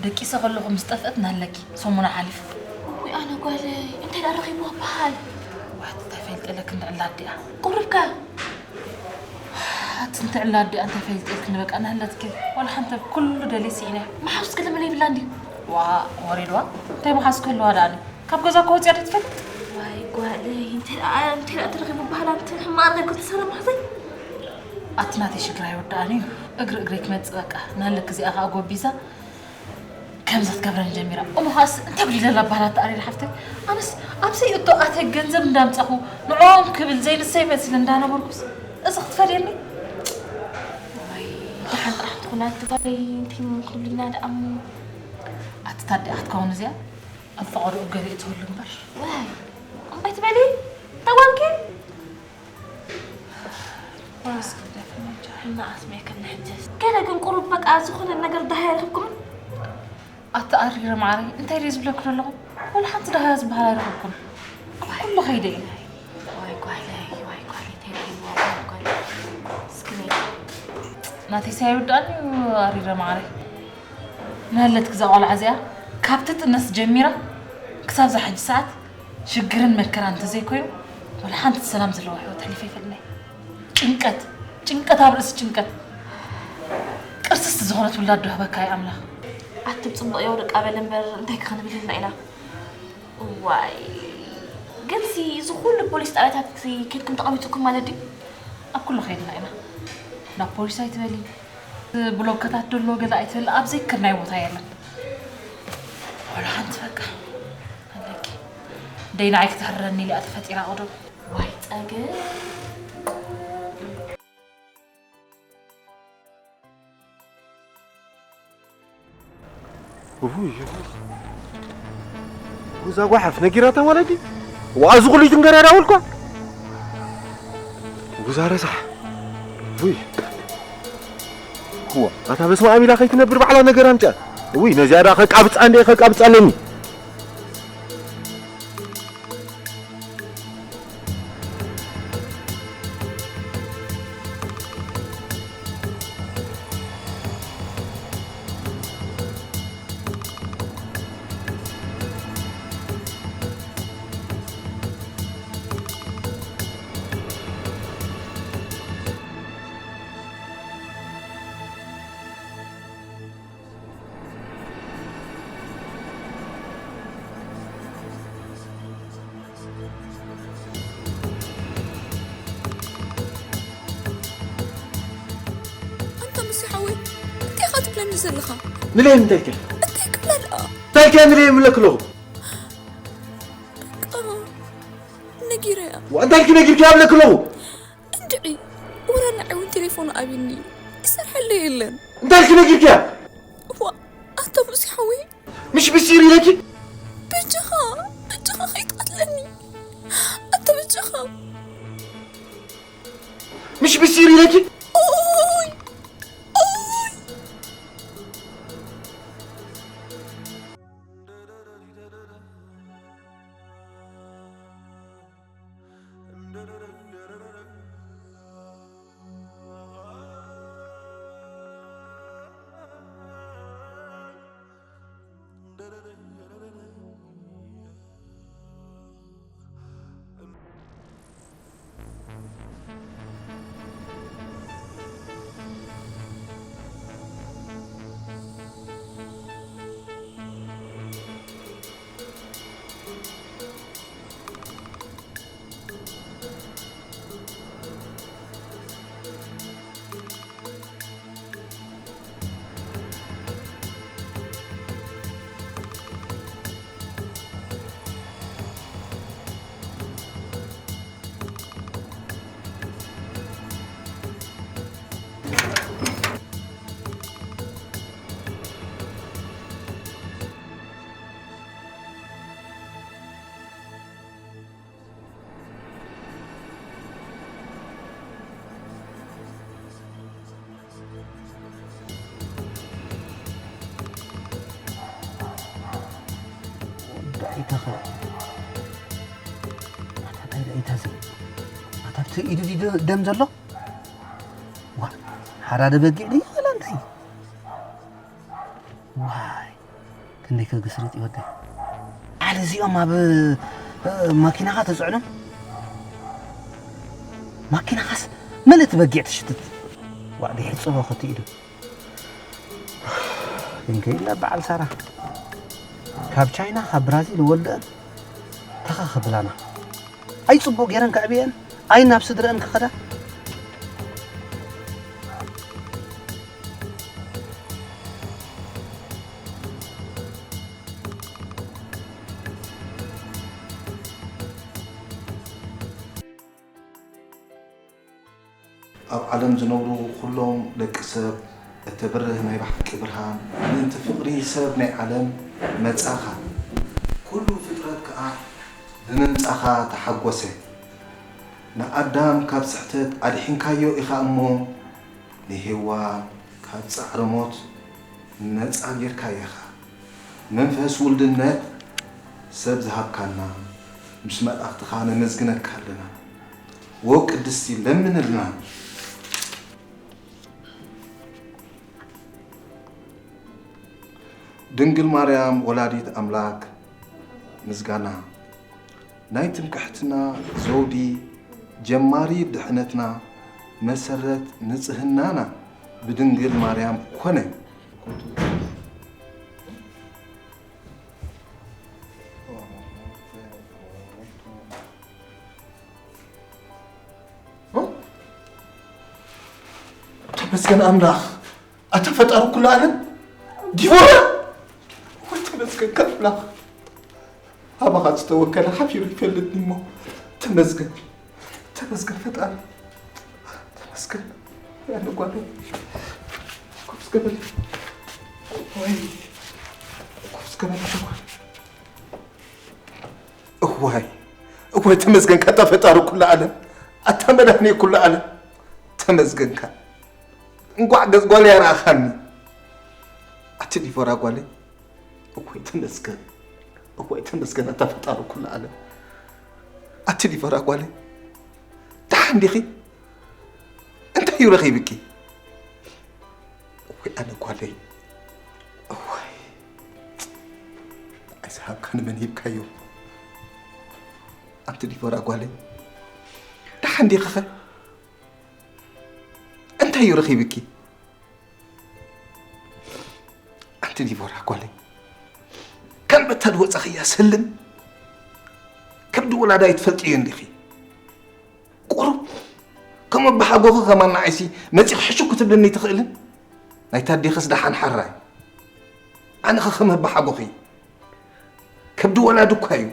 ደቂሰ ከለኹ ምስ ጠፍአት ናለኪ ሰሙና ሓሊፉ ወይ ኣነ ጓለይ እንታይ ደኣ ረኺብዋ በሃል ዋት እንታይ ፈልጠለክ እንድዕላ ኣዲኣ ቁርብካ ኣቲ እንተ ዕላ ኣዲኣ እንታይ ፈሊጠልክኒ በቃ ናህለትኪ ዋላ ሓንቲ ኩሉ ደልየ ስኢነ መሓዙት ክልምነ ይብላ እንዲ ዋ ወሬድዋ እንታይ መሓዝ ክህልዋ ደኣኒ ካብ ገዛ እኮ ወፅያ ዶ ትፈልጥ ዋይ ጓለይ እንተ ደኣ እንተ ደኣ ተረኺቡ በሃላ እንተ ሕማቕ ነገር ክትሰረ ማሕዘይ ኣቲ ናተይ ሽግር ኣይወዳእን እዩ እግሪ እግረይ ክመፅእ በቃ ናህለክ እዚኣ ከዓ ጎቢዛ ከምዛ ትገብረኒ ጀሚራ እሞ ኸኣስ እንታይ ጉዲለላ በሃላ ተኣሪር ሓፍተይ ኣነስ ኣብ ዘይእቶ ኣትየ ገንዘብ እንዳምፃኹ ንዕኦም ክብል ዘይንሰይ መሲለ እንዳነበርኩስ እዚ ክትፈድየኒ ወይ ደሓን ጥራሕ ትኹና ትባለይ እንታይ ክብሉና ደኣ እሞ ኣቲ ታዲኣ ክትከውን እዚኣ ኣብ ፈቐድኡ ገሊኡ ትህሉ እምበር ዋይ እምባይ ትበሊ ተዋልኪ ገለ ግን ቁሩብ በቃ ዝኾነ ነገር ዳሃይ ኣይረኽብኩምን ኣቲ ኣሪረ ማዓረይ እንታይ ድየ ዝብለኪ ዘለኹ ወላ ሓንቲ ዳሃያ ዝበሃል ኣይረኸብኩን ኣብ ኩሉ ከይደ እዩ ዋይ ጓለይ ዋይ ጓለይ እንታይ ደኣ ይብልዋ ጓል እስኪ ነይ ናተይሲ ኣይውዳእን እዩ ኣሪረ ማዓረይ ናለትኪ እዛ ቆልዓ እዚኣ ካብ ትጥነስ ጀሚራ ክሳብ እዛ ሕጂ ሰዓት ሽግርን መከራን እንተዘይኮይኑ ዋላ ሓንቲ ሰላም ዘለዋ ህይወት ኣሕሊፈ ኣይፈልጥን እየ ጭንቀት ጭንቀት ኣብ ርእሲ ጭንቀት ቅርስስቲ ዝኾነት ውላድ ዶ ህበካ እዩ ኣምላኽ ኣቲ ብፅቡቕ የውርቃ በል እምበር እንታይ ከ ክንብል ኢልና ኢና እዋይ ግንሲ እዚ ኩሉ ፖሊስ ጣብያታት ከይድኩም ተቐሚጥኩም ማለት ድዩ ኣብ ኩሉ ከይድና ኢና ናብ ፖሊስ ኣይትበሊ ብሎከታት ደሎ ገለ ኣይትበሊ ኣብ ዘይከድናይ ቦታ የለን ወላ ሓንቲ በቃ ኣለኪ ደይ ንዓይ ክትሕረኒ ኢለ እያ ተፈጢራ ቅዱም ዋይ ጸገም እዛ ጓሓፍ ነጊራታ ማለት እዩ ዋኣ ዝኹሉ ይትንገር ያዳወልኳ ጉዛ ረሳሕ ውይ እዋ ኣታ በስመ ኣብ ኢላ ከይትነብር ባዕላ ነገር ኣምፅያ ውይ ነዚኣ ዳ ከቃብፃ እንደ ከቃብፃ ኣለኒ ለኒ ዘለኻ ንለይ እንታይ ከ እንታይ ክብላ ደኣ እንታይ ከ ንለይ ምለክ ኣለኹ ነጊረያ እንታይ ከ ነጊርካ ብለክ ኣለኹ እንድዒ ወረ ንዓይ እውን ቴሌፎኑ ኣብኒ ይሰርሐሉ የለን እንታይ ከ ነጊርካ እዋ ኣታ ሙሲ ሓወይ ምሽ ብሲር ኢለኪ በጃኻ በጃኻ ከይትቐትለኒ ኣታ በጃኻ ምሽ ብሲር ኢለኪ ኦይ ኦይ ዳኢታኸ ኣታ እንታይ ዳኢታ እዚ ኣታ ኣብቲ ኢዱ ድዩ ደም ዘሎ ዋ ሓራደ በጊዕ ድዩ ወላ እንታይ ዋይ ክንደይ ከግስርጥ ይወደይ ዓል እዚኦም ኣብ ማኪናኻ ተፅዕኖም ማኪናኻስ መልእቲ በጊዕ ትሽትት ዋዕዲ ሕፅቦ ክትኢሉ ግን ከይላ በዓል ሳራ ካብ ቻይና ካብ ብራዚል ወልደን ተኸኸብላና ኣይፅቡቅ ገይረን ከዕብየን ኣይ ናብ ስድረን ክኸዳ ኣብ ዓለም ዝነብሩ ኩሎም ደቂ ሰብ እተብርህ ናይ ብሓቂ ብርሃን ምእንቲ ፍቕሪ ሰብ ናይ ዓለም መጻኻ። ኩሉ ፍጥረት ከኣ ብምምጻኻ ተሓጎሰ። ንኣዳም ካብ ስሕተት ኣድሒንካዮ ኢኻ እሞ ንሄዋን ካብ ጻዕሪ ሞት ነጻ ጌርካያ ኢኻ። መንፈስ ውልድነት ሰብ ዝሃብካና ምስ መላእኽትኻ ነመስግነካ ኣለና። ዎ ቅድስቲ ለምንልና። ድንግል ማርያም ወላዲት ኣምላክ ምስጋና ናይ ትምክሕትና ዘውዲ ጀማሪ ድሕነትና መሰረት ንጽህናና ብድንግል ማርያም ኮነ። ተመስገን ኣምላኽ ኣታ ፈጣሪ ኩሉ ዓለም ዲቦራ ወይ ተመስገን ኣምላኽ ኣባኻ ዝተወከለ ሓፊሩ ይፈልጥኒ እሞ ተመስገን ተመስገን ፈጣሪ ተመስገን ያለ ጓደኛ ኮፍ ዝገበለ ወይ ኮፍ ዝገበለ ጓደኛ እዋይ እዋይ ተመስገን ካታ ፈጣሪ ኩሉ ዓለም ኣታ መድሓኒ ኩሉ ዓለም ተመስገንካ እንኳዕ ገጽ ጓል ያርኣኻኒ ኣቲ ዲቦራ ጓለይ እዋይ ተመስገን እዋይ ተመስገን ኣታ ፈጣሪ ኩሉ ዓለም ኣቲ ዲቦራ ጓለይ ደሓን ዲኺ እንታይ እዩ ረኺብኪ እዋይ ኣነ ጓለይ እዋይ ኣይዝሃብካ ንመን ሂብካዮ ኣንቲ ዲቦራ ጓለይ ደሓን ዲኺኸ እንታይ እዩ ረኺብኪ ኣንቲ ዲቦራ ጓለይ ካብ መታ ዝወፃኽያ ሰልም ከብዲ ወላዳ ይትፈልጥዮ እንዲኺ ቁሩብ ከም ኣባሓጎኺ ከማን ንዓይሲ መፂኺ ሕሹ ክትብልኒ ትኽእልን ናይታ ኣዴኽስ ደሓን ሓራይ። ኣነኸ ከም ኣባሓጎኺ ከብዲ ወላዲ እኳ እዩ።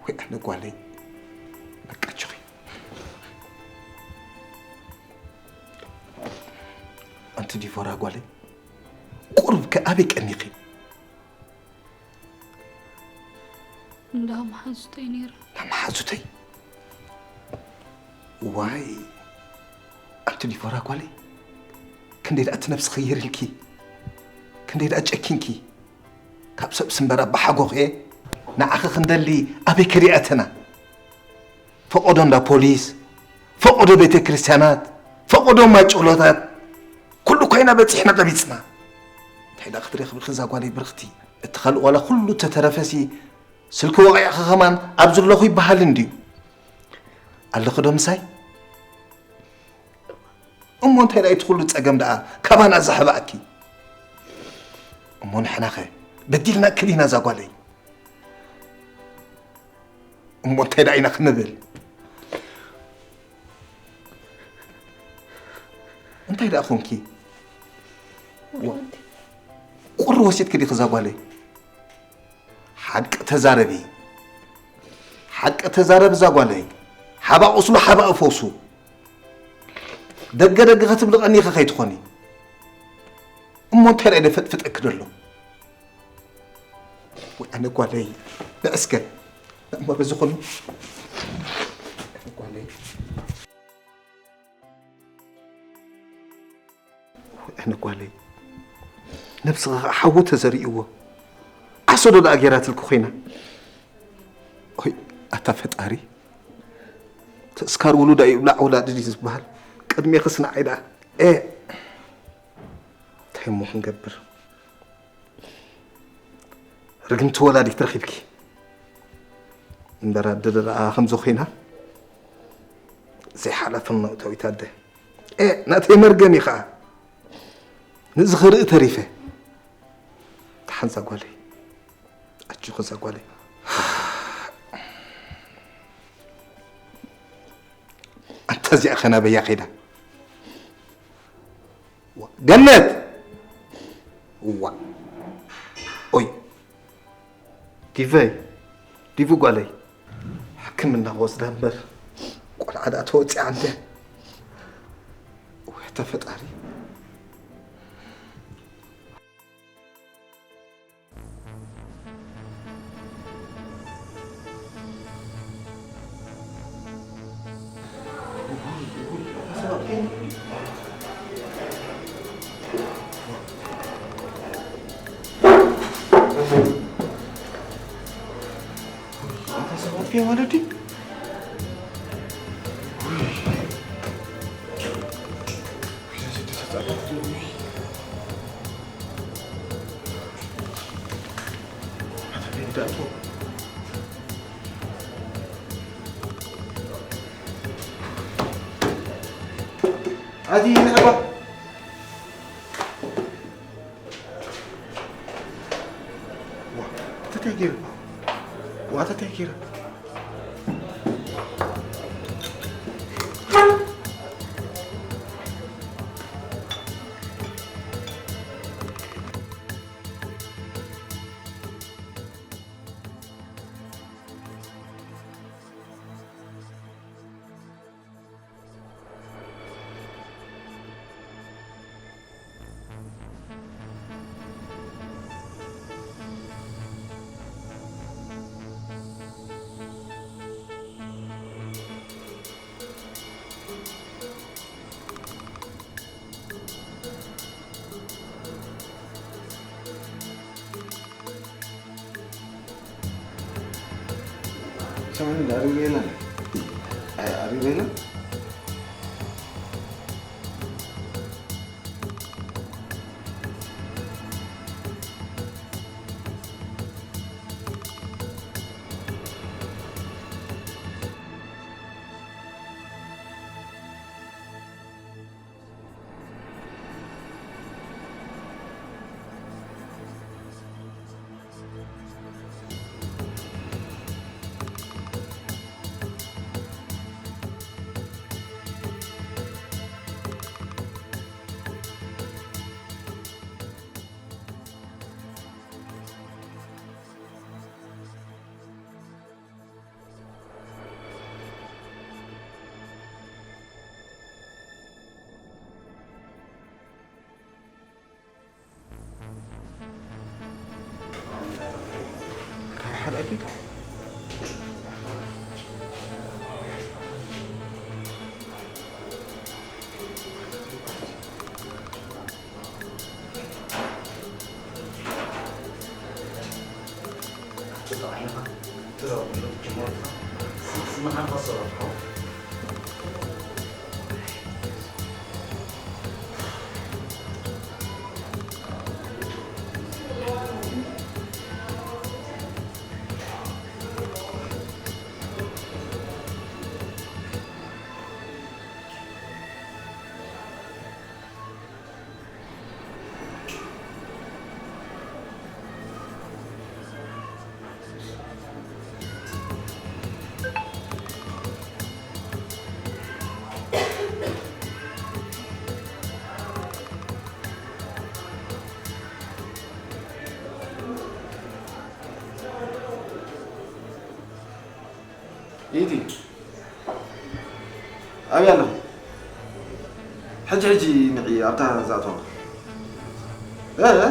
ወይ ኣነ ጓለይ፣ በቃችኺ። ኣንቲ ዲቮራ ጓለይ፣ ቁሩብ ከ ኣበይ ቀኒኺ? እንዳ መሓዙተይ ነይረ። እንዳ መሓዙተይ? ዋይ፣ ኣንቲ ዲቮራ ጓለይ፣ ክንደይ ደኣ እቲ ነብሲ ኸይር ኢልኪ፣ ክንደይ ደኣ ጨኪንኪ። ካብ ሰብሲ እምበር ኣባሓጎኺ እየ። ንዓኺ ክንደሊ ኣበይ ከሪኣተና? ፈቐዶ እንዳ ፖሊስ፣ ፈቐዶ ቤተ ክርስቲያናት፣ ፈቐዶ ማጨሎታት፣ ኩሉ ኮይና በጺሕና ቀቢጽና። እንታይ ደኣ ክትረኽቢ እዛ ጓለይ ብርኽቲ? እቲ ካልእ ዋላ ኩሉ ተተረፈሲ ስልኪ ወቒዕኺ ከማን ኣብ ዘለኹ ይበሃል እንድዩ። ኣለኺ ዶ ምሳይ? እሞ እንታይ ደኣ እቲ ኩሉ ጸገም ደኣ ካባና ዘሕባእኪ? እሞ ንሕናኸ በዲልና ክሊና እዛ ጓለይ? እሞ እንታይ ደኣ ኢና ክንብል? እንታይ ደኣ ኾንኪ? ቁሪ ወሲድኪ ዲኺ እዛ ጓለይ? ሓቂ ተዛረቢ። ሓቂ ተዛረቢ እዛ ጓለይ። ሓባ ቁስሉ ሓባ እፈውሱ። ደገ ደገ ክትብሊ ቀኒኺ ከይትኾኒ። እሞ እንታይ ደኣ ደፈጥፍጠኪ ደሎ? ወይ ኣነ ጓለይ፣ ንዕስከ። እሞ በዚ ኹኑ። ኣነ ጓለይ። ኣነ ጓለይ። ነብስኻ ኸዓ ሓዊ ተዘሪእዎ። ዓሶ ዶ ደኣ ጌራትልኪ ኮይና? ኦይ፣ ኣታ ፈጣሪ። ተስካር ውሉዳ ይብላዕ ውላድ ድዩ ዝበሃል? ቅድሜኽስ ንዓይ ደኣ። ኤ። እንታይ እሞ ክንገብር? ርግምቲ ወላዲት ረኺብኪ። እምበር ኣደ ደኣ ከምዚ ኮይና ዘይሓላፍነታዊት ኣደ። ኤ፣ ናተይ መርገም እዩ ኸዓ። ነዚ ክርኢ ተሪፈ። ደሓን እዛ ጓለይ። ኣጆኺ እዛ ጓለይ። ኣንታ እዚኣ ኸ ናበይ እያ ኸይዳ? ዋ፣ ገነት! ዋ። ኦይ። ዲቨይ፣ ዲቪ ጓለይ። ሕክምና ክወስዳ እምበር ቆልዓ ደኣ ተወፂዓ እንደ። ወይ ተፈጣሪ። ኣቲ ንዕባ። ዋ፣ ተታይ ገይሩ። ዋ፣ ተታይ ገይሩ። ሰማኒ ዳሪ ሌላ። ኣይ፣ ኣሪ ሌላ። ኢቲ ኣበይ ኣለኺ? ሕጂ ሕጂ ንዒ ኣብታ ዝኣተዋ። እ?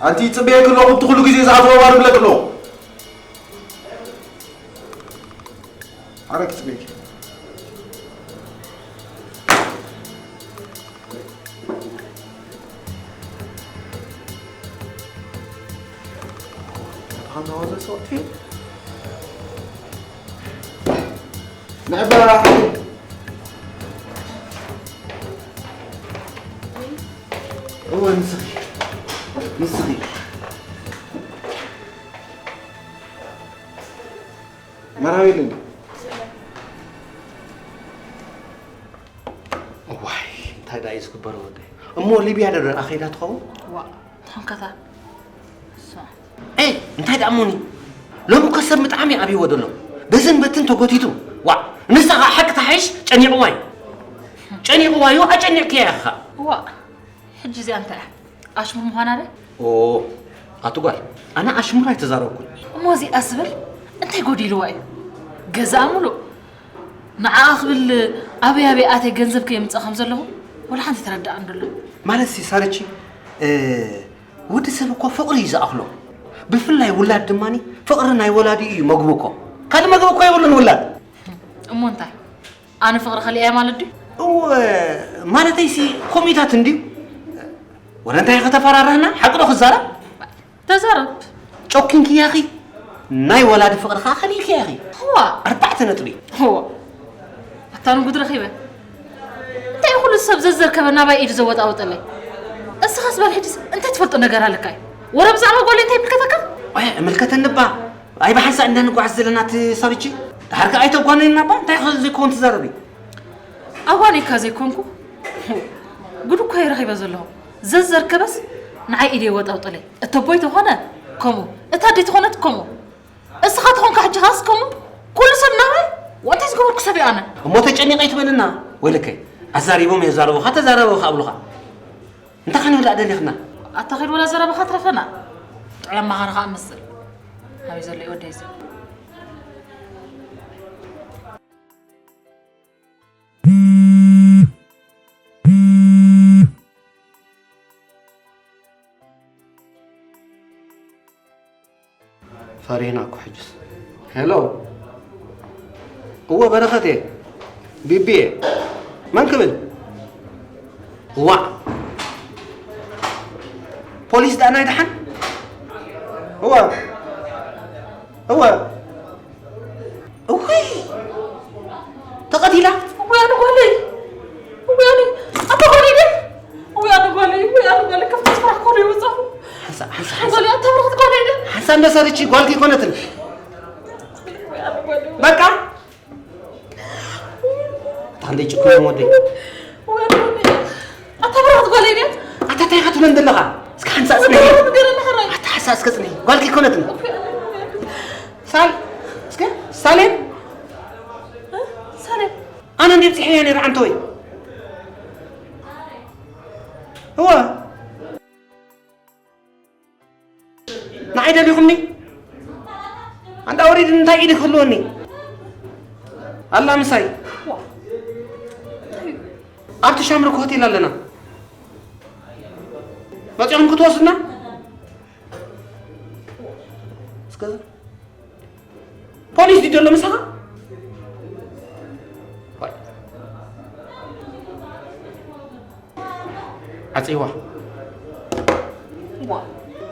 ኣንቲ ጽበየ ከለኹ እቲ ኩሉ ግዜ ዝኣተዋ ባር ብለክ ኣለኹ። ሓረግ ጽበየ። ንዕባ እወ፣ ንስኺ፣ ንስኺ። መርሃዊ ኢለኒ። እዋይ፣ እንታይ ደኣ እዩ ዝግበሮ ወደይ? እሞ ሊብያ ዶ ደኣ ከይዳ ትኸውን? ዋእ፣ ትኾንከታ። እሷ። ኤ፣ እንታይ ደኣ እሞኒ? ሎሚ እኮ ሰብ ምጥዓም እዩ ኣብይዎ ዘሎ። በዝን በትን ተጎቲቱ። ዋእ፣ ንሳ ኸኣ ሓቂ ትሓይሽ ጨኒቕዋ እዩ። ጨኒቕዋ እዩ፣ ኣጨኒቕክያ ኢኻ። ዋእ፣ ሕጂ እዚኣ እንታይ እያ? ኣሽሙር ምዃና ዶ? ኦ፣ ኣቲ ጓል፣ ኣነ ኣሽሙር ኣይተዛረብኩን። እሞ እዚኣ ስብል እንታይ ጎዲልዋ እዩ? ገዛኣ ሙሉእ። ንዓኣ ክብል ኣበይ ኣበይ ኣትየ ገንዘብ ከየምጽእ ከም ዘለኹ ወላ ሓንቲ ተረድኣን ደሎ። ማለት ሲ ሳርቺ፣ እ፣ ወዲ ሰብ እኮ ፍቕሪ እዩ ዝኣኽሎ። ብፍላይ ውላድ ድማኒ ፍቕሪ ናይ ወላዲ እዩ መግቡ እኮ። ካልእ መግቢ እኮ የብሉን ውላድ። እሞ እንታይ? ኣነ ፍቕሪ ከሊኣ'የ ማለት ድዩ? እወ፣ ማለተይሲ ከምኡታት እንድዩ። ወረ እንታይ ከተፈራርህና? ሓቂ ዶ ክዛረብ? ተዛረብ። ጨኪንክያኺ፣ ናይ ወላዲ ፍቕሪ ኸዓ ከሊእክያኺ። እዋ። ኣርባዕተ ነጥቢ። እዋ። ኣታ ንጉድ ረኺበ። እንታይ ኩሉ ሰብ ዘዘርከበ ናባይ ኢዱ ዘወጣወጠለይ? እስኻስ በል ሕጅስ እንታይ ትፈልጦ ነገር ኣለካ እዩ? ወረ ብዛዕባ ጓለይ እንታይ ይምልከተካ? ኣይ፣ እምልከተኒ እባ። ኣይ፣ ብሓንሳእ እንዳንጓዓዝ ዘለና እቲ ሳርቺ። ድሓር ከኣ ኣይተጓነይና እባ። እንታይ ኸ ዘይኮን ትዛረቢ? ኣጓኒካ ዘይኮንኩ። ጉድ እኮ እየ ረኺበ ዘለኹ። ዘዘርከበስ ንዓይ ኢደ ወጣውጠለይ። እተቦይ ተኾነ ከምኡ፣ እታ ኣደይ ተኾነት ከምኡ። እስኻ ተኾንካ ሕጂ ኻስ ከምኡ? ኩሉ ሰብ ናባይ? ወንታይ ዝገበርኩ ሰብ እየ ኣነ? እሞ ተጨኒቐ ኣይትበልና። ወይለከይ፣ ኣዛሪቦም የዛረቡኻ፣ ተዛረቡ ከብሉኻ። እንታይ ክንብላ ደሊኽና? ኣታ ኸይድ ወላ ዘረባኻ ትረፈና። ጥዑይ ኣማኻሪ ኸኣ እመስል። ኣበይ ዘሎ እዩ ወደይ እዚ? ፈሪህና እኮ ሕጅስ። ሄሎ። እወ በረኸት እየ። ቢቢ እየ። መን ክብል? እዋእ። ፖሊስ ደኣ ናይ ደሓን? እወ። እወ። እውይ! ተቐቲላ? እውይ፣ ኣነ ጓለይ! እውይ፣ ኣነ! ኣታ ጓለይ ድያ? እውይ፣ ኣነ ጓለይ! እውይ፣ ኣነ ጓለይ! ካብቲ ዝፈራሕኩ ዶ ይወጻኹ? ሓንሳ-፣ ሓንሳ-፣ ሓንሳ-፣ ጓለይ፣ ኣታ በረኸት ጓለይ ድያ? ሓንሳ እንዳ ሳርቺ ጓልኪ ኣይኮነትን። እውይ፣ ኣነ ጓለይ! በቃ! እታ ክንደይ ጭኩን እዮም ወደይ። እውይ፣ ኣነ ጓለይ! ኣታ በረኸት ጓለይ ድያ? ኣታ እንታይ ኢኻ ትብለን ዘለኻ? እስከ ሓንሳ ኣጽንሒ። ኣታ ሓንሳ እስከ ጽንሒ። ጓልኪ ኣይኮነትን። እውይ፣ ኣነ ጓለይ! ሳል-፣ እስከ ሳሌም? እ? ሳሌም? ኣነ እንድየ ብጽሐያ ነይረ ዓንተወይ። እወ። ንዓይ ደሊኹምኒ? ኣንዳ ወሪድ እንታይ ኢድ ክህልወኒ? ኣላ ምሳይ። ኣብቲ ሻምርክ ሆቴል ኣለና። መጺኹም ክትወስዱና? ፖሊስ ድዩ ዘሎ ምሳኻ? ዓፂዋ። ዋ፣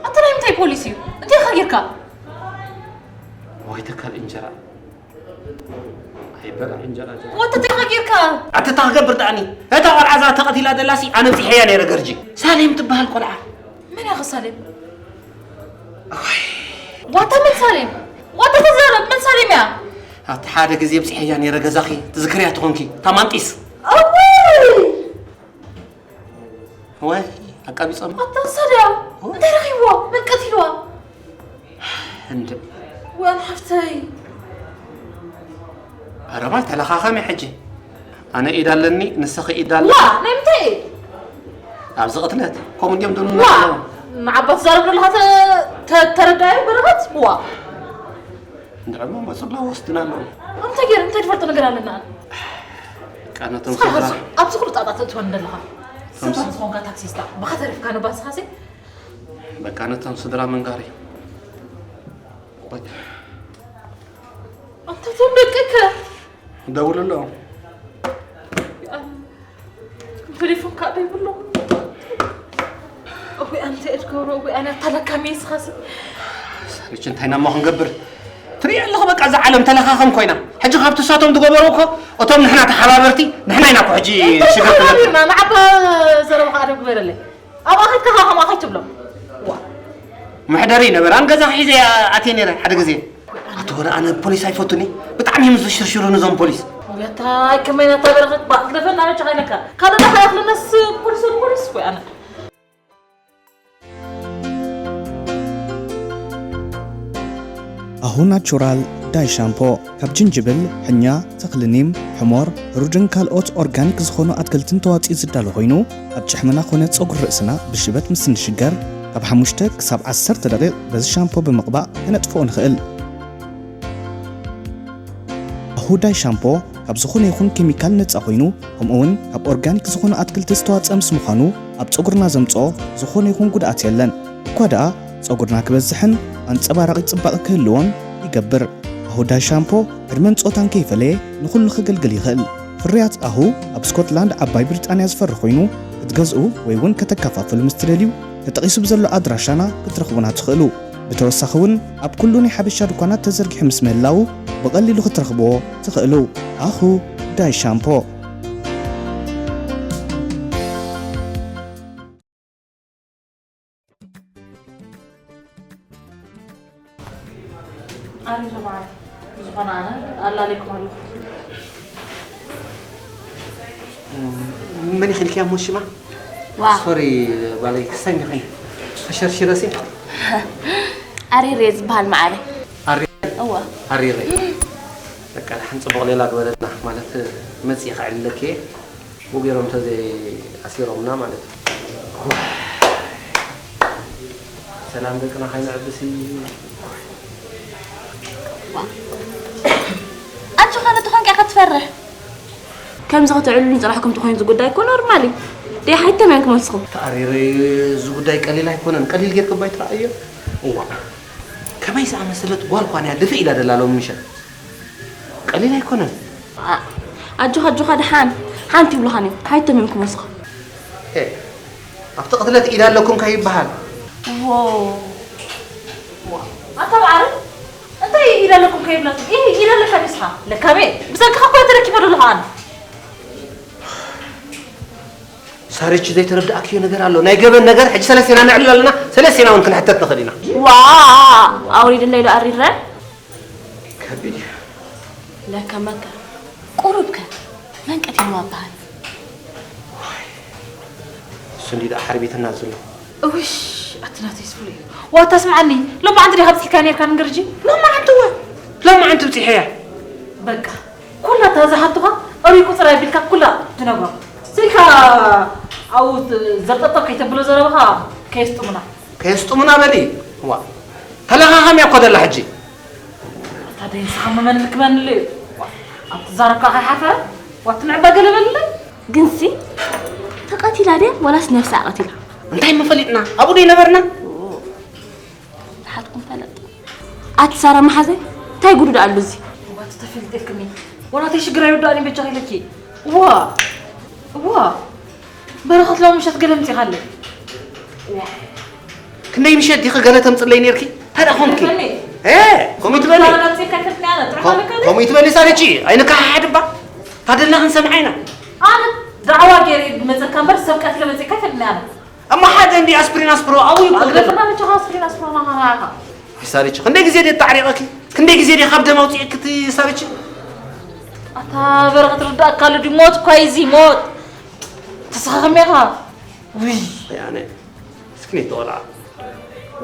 ኣንተ ናይ ምንታይ ፖሊስ እዩ? እንታይ ኢኻ ጌርካ? ዋይ ተካል እንጀራ ኣይበላዕ እንጀራ ጀ- ዋታ እንታይ ኢኻ ጌርካ? ኣንተ እንታይ ክገብር ደኣኒ? እታ ቆልዓ እዛ ተቐቲላ ደላሲ ኣነ ብፂሐያ ነይረ ገርጂ። ሳሌም ትበሃል ቆልዓ። መን እያ ሳሌም? ዋታ መን ሳሌም? ዋታ ተዛረብ፣ መን ሳሌም እያ? ኣብቲ ሓደ ግዜ ብፂሐያ ነይረ ገዛኺ ትዝክርያ ትኾንኪ፣ ታማንጢስ። እውይ! ወይ ኣቃቢጾም። ኣታ ሳዳ እንታይ ረኺብዋ? መን ቀቲልዋ? እንድ ዋን ሓፍተይ። ኣረባይ ተለኻኸሚ ሕጂ። ኣነ ኢድ ኣለኒ፣ ንስኺ ኢድ ኣለ። ዋ ናይ ምንታይ ኢድ? ኣብዚ ቅትለት ከምኡ እንዲዮም ደሉና ዋ ኣለዉ። ንዓባት ዛረብ ዘለኻ ተ- ተ- ተረዳዩ በረኸት ዋ እንድዕሞ መፁላ ወስድና ኣለዉ። እንታይ ገይር እንታይ ትፈልጦ ነገር ኣለና? ቃነቶም ስኻ ስድራ ኣብዚ ኩሉ ጣጣ ተእትወን ዘለኻ ሰብ ዝኾንካ ታክሲስታ ብኻ ተሪፍካ ንባስኻሲ በቃ ነቶም ስድራ መንጋሪ። ቆይ። ኣንተ ቶም ደቅከ ደውልሎ። ቴሌፎን ካኣ ደይብሎ። እዊ ኣንተ እድገብሮ እዊ ኣነ ተለካሚ ስኻሲ ሳሪች እንታይ ናሞ ክንገብር ትርኢ ኣለኹ። በቃ እዛ ዓለም ተለኻኸም ኮይና ሕጂ ካብቲ ሳቶም ዝገበሩ እኮ እቶም ንሕና ተሓባበርቲ ንሕና ኢና እኮ ሕጂ ሽግር ተለካ ንዓባ ዘረባ ካኣ ደው ግበረለይ። ኣብኣ ከድካ ከማኣ ከይትብሎም። ዋ። መሕደሪ ነበረ። ኣን ገዛ ሒዘ ኣትየ ነይረ ሓደ ግዜ። ኣቶ ወረ ኣነ ፖሊስ ኣይፈቱኒ። ብጣዕሚ እዮም ዝሽርሽሩ ነዞም ፖሊስ። ያታ ከመይ ናታ በረኸት ባክ ደፈና መቻ ካይነካ። ካልእ ዳኻ ያኽልነስ ፖሊስ ፖሊስ ወይ ኣነ። ኣሁ ናቹራል ዳይ ሻምፖ ካብ ጅንጅብል፣ ሕኛ፣ ተኽሊ ኒም፣ ሕሞር፣ ሩድን ካልኦት ኦርጋኒክ ዝኾኑ ኣትክልትን ተዋፂኡ ዝዳሎ ኮይኑ ኣብ ጭሕምና ኮነ ፀጉሪ ርእስና ብሽበት ምስ እንሽገር ካብ ሓሙሽተ ክሳብ ዓሰርተ ደቂቕ በዚ ሻምፖ ብምቕባእ ከነጥፍኦ ንኽእል። ኣሁ ዳይ ሻምፖ ካብ ዝኾነ ይኹን ኬሚካል ነፃ ኮይኑ ከምኡ እውን ካብ ኦርጋኒክ ዝኾኑ ኣትክልቲ ዝተዋፀአ ምስ ምዃኑ ኣብ ፀጉርና ዘምፅኦ ዝኾነ ይኹን ጉድኣት የለን። እኳ ደኣ ጸጉርና ክበዝሕን ኣንጸባራቒ ጽባቐ ክህልዎን ይገብር። ኣሁ ዳይ ሻምፖ ዕድመን ጾታን ከይፈለየ ንኹሉ ከገልግል ይኽእል። ፍርያት ኣሁ ኣብ ስኮትላንድ ዓባይ ብሪጣንያ ዝፈሪ ኮይኑ ክትገዝኡ ወይ እውን ከተከፋፍሉ ምስ ትደልዩ ተጠቒሱ ብዘሎ ኣድራሻና ክትረኽቡና ትኽእሉ። ብተወሳኺ እውን ኣብ ኩሉ ናይ ሓበሻ ድኳናት ተዘርጊሑ ምስ ምህላዉ ብቐሊሉ ክትረኽብዎ ትኽእሉ። ኣሁ ዳይ ሻምፖ። ኣረ ጀማዓ፣ ብዝኾነ ኣነ ኣላሌኩም ኣለኹ። መን ኢኺ ኢልኪያ እሞ ሽማ? ዋ። ሶሪ ጓለይ፣ ክሳይ እንዲኺ ተሸርሺረሲ? ኣሪረ እየ ዝበሃል መዓረይ። ኣሪረ? እወ። ኣሪረ። በቃ፣ ደሓን ጽቡቕ ሌላ ግበረልና፣ ማለት መጺእ ከዕልለኪ እየ። ብኡ ገይሮም ተዘይ ኣሲሮምና ማለት እዩ። ሰላም ደቅና ከይነዕብስ እዩ። ዋ። ኣጆኻ ነቲ ኾንካ ኢኻ ትፈርሕ። ከምዚ ከተዕልሉኒ ጽባሕ ከምቲ ኮይኑ ዝጉዳይ እኮ ኖርማል እዩ። ደይ ሓይተም እዮም ክመልስኹም። ተኣሪረ እዚ ጉዳይ ቀሊል ኣይኮነን። ቀሊል ጌርካ እባ ኣይትረኣዮ። እዋ። ከመይ ዝኣመሰለት ጓል ኳን እያ ድፍእ ኢላ ደላ ሎሚ ምሸት። ቀሊል ኣይኮነን። ኣ-፣ ኣጆኻ፣ ኣጆኻ፣ ደሓን ሓንቲ ይብሉኻን እዮም። ሓይቶም እዮም ክመልስኻ። ሄ፣ ኣብቲ ቅትለት ኢድ ኣለኩም ከይበሃል። ዎ። ዋ፣ ኣታ ማዕረ፣ እንታይ ኢድ ኣለኩም ከይብለኩም? ኢህ፣ ኢድ ኣለካ ዲስኻ? ለካቤ፣ ብሰንክኻ እኮ ተረኪበ ዘለኹ ኣነ። ሳሬች ዘይተረዳእክዮ ነገር ኣሎ። ናይ ገበን ነገር ሕጂ ሰለስቴና ነዕልል ኣለና። ሰለስቴና እውን ክንሕተት ንኽእል ኢና። ዋ፣ ኣውሪድለይ ዶ ኣሪረ? ከቢድ እዩ። ለከ መከ ቁሩብ ከ መን ቀቲልዋ በሃል? እሱ እንዲ ደኣ ሓርቢትና ዘሎ። እውሽ፣ ኣቲ ናተይ ዝፍሉ እዩ። ዋታ ስምዓኒ፣ ሎማዓንቲ ዲኻ ኣብጺሕካ ነይርካ ንገርጂ? ሎማዓንቲ እወ፣ ሎማዓንቲ ብጺሐያ። በቃ፣ ኩላ እታ ዝሓቱኻ፣ ኦሪ ቁጽር ኣቢልካ ኩላ ትነግሮ። ስልካ ኣብኡ ዘርጠጠብ ከይተብሎ ዘረባኻ ከየስጥሙና። ከየስጥሙና በሊ። ዋ፣ ተለኻኸም እያ እኮ ደላ ሕጂ። ኣታ ደይ ንስኻ መመን ልክበንሉ እዩ። ዋ፣ ኣብ ትዛረብካ ከይሓፈረ፣ ዋ፣ ትንዕባ ገለ በልለይ። ግንሲ፣ ተቐቲላ ድያ ዋላስ ነፍሳ ቀቲላ? እንታይ መፈሊጥና? ኣብኡ ደይ ነበርና? ኦ፣ ንሓትኩም ፈለጥ። ኣቲ ሳራ መሓዘይ፣ እንታይ ጉዱ ደኣ ኣሎ እዚ? እዋ፣ ተተፈልጠክኒ። ወላ ተይ ሽግር ኣይወዳእኒ በጃኺ ኢለኪ። እዋ፣ እዋ። በረኸት ሎሚ ምሸት ገለ ምጺኻለይ። እዋ። ክንደይ ምሸት ዲኺ ገለ ተምጽለይ ኔርኪ? እንታይ ደኣ ኾንኪ? ተፈልጠኒ። ኤ፣ ከምኡ ትበሊ? ሳራ መጺእካ ይፈልጥኒ ኣነ፣ ጥራሕ ኮ-፣ ኣለካ ዶ? ከምኡ ትበሊ ሳርቺ? ኣይንከሓሓድ እባ። ታደልና ክንሰምዓ ኢና። ኣነ ዳዕዋ ገይረ ብመጸካ እምበር ሰብ ቀትለ መጺእካ ይፈልጥኒ ኣነ። እሞ ሓደ እንዲ ኣስፕሪን ኣስፕሮ ኣብኡ ይቆልቀል። ኣግደፈና መቸኻ ኣስፕሪን ኣስፕሮ ናኻ ናኻ። ሳርቺ፣ ክንደይ ግዜ ድየ ተዓሪቐኪ? ክንደይ ግዜ ድየ ካብ ደም ኣውፅኤኪ እቲ ሳርቺ? ኣታ በረኸት ርዳእካ ኣሎ ድዩ? ሞት እኳ እዩ እዚ ሞት። ተሰኻኽሜኻ። ውይ። ያነ፣ እስኪ ነይ ተወልዓ።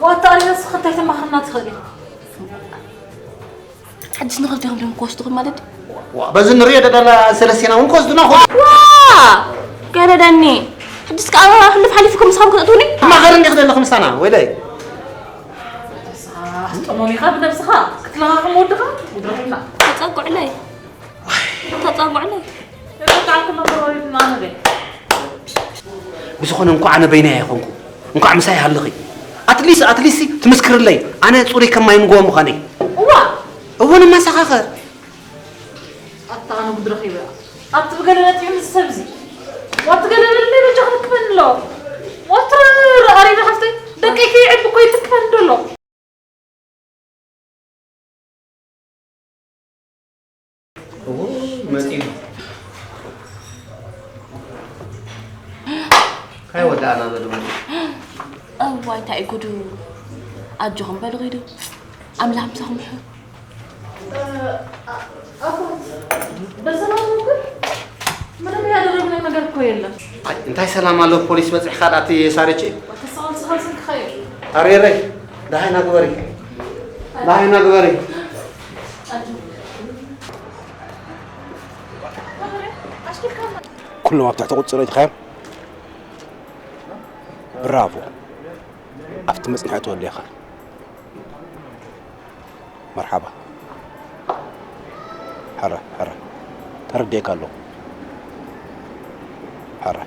ዋታ ኣሪና እስኺ እንታይ ተማኽርና ትኽእል ኢኻ? ሕጅስ ንኽልቴኹም ድዮም ክወስዱኹም ማለት ድዩ? ዋ፣ በዚ ንሪኦ ዘለና ሰለስቴና እውን ክወስዱና ኾ። ዋ! ገለ ዳኒ፣ ሕጅስ ከኣ ሕሉፍ ሓሊፉኩም ምሳኹም ክተእትዉኒ? ማኸር እንዲኽ ዘለኹ ምሳና፣ ወይለይ። ኣስጠሞሚኻ ብነብስኻ ክትለኻኽም ወድኻ ውድረኽና። ተጸግዑለይ። ተጸግዑለይ። ተጣዕኩም መበረሪትና ንበይ። ብዝኾነ እንኳዕ ኣነ በይናይ ኣይኾንኩ። እንኳዕ ምሳይ ሃለኺ። ኣትሊስ፣ ኣትሊስ ትምስክርለይ። ኣነ ጽሩይ ከም ማይ ምጎ ምዃነይ። እዋ። እውን መሰኻኸር። ኣታ ኣነ ጉድ ረኺበ። ኣቲ ብገለ ነጥዩ ምስ ሰብዚ። ዋቲ ገለ በለለይ በጃ ክትክፈኒ ኣለዎ። ዋቲ ኣሪና ሓፍተይ። ደቀይ ከይዕቢ እኮ ይትክፈኒ ደሎ። እዎ፣ መጺኡ። ካይ ወዳእና በሉ። እዋይ፣ እንታይ እዩ ጉዱ? ኣጆኹም በሉ፣ ኺዱ። ኣምላኽ ምሳኹም ይኹን። እ፣ ኣ-፣ ኣቦት፣ በሰላም ነው ግን? ምንም ያደረግነው ነገር እኮ የለም። ኣይ፣ እንታይ ሰላም ኣሎ? ፖሊስ በጺሕካ ደኣ እቲ ሳርቺ? ተሰቐል፣ ሰቐል ስልክኻ እዩ። ኣሬረይ፣ ደሃይና ግበሪ። ደሃይና ግበሪ። ኩሎም ኣብ ትሕቲ ቁጽጽር ኣእቲኻዮም? ብራቮ። ኣብቲ መጽንሒ እተወሉ ኢኻ። መርሓባ። ሕረ፣ ሕረ። ተረዲኤካ ኣለኹ። ሕረ።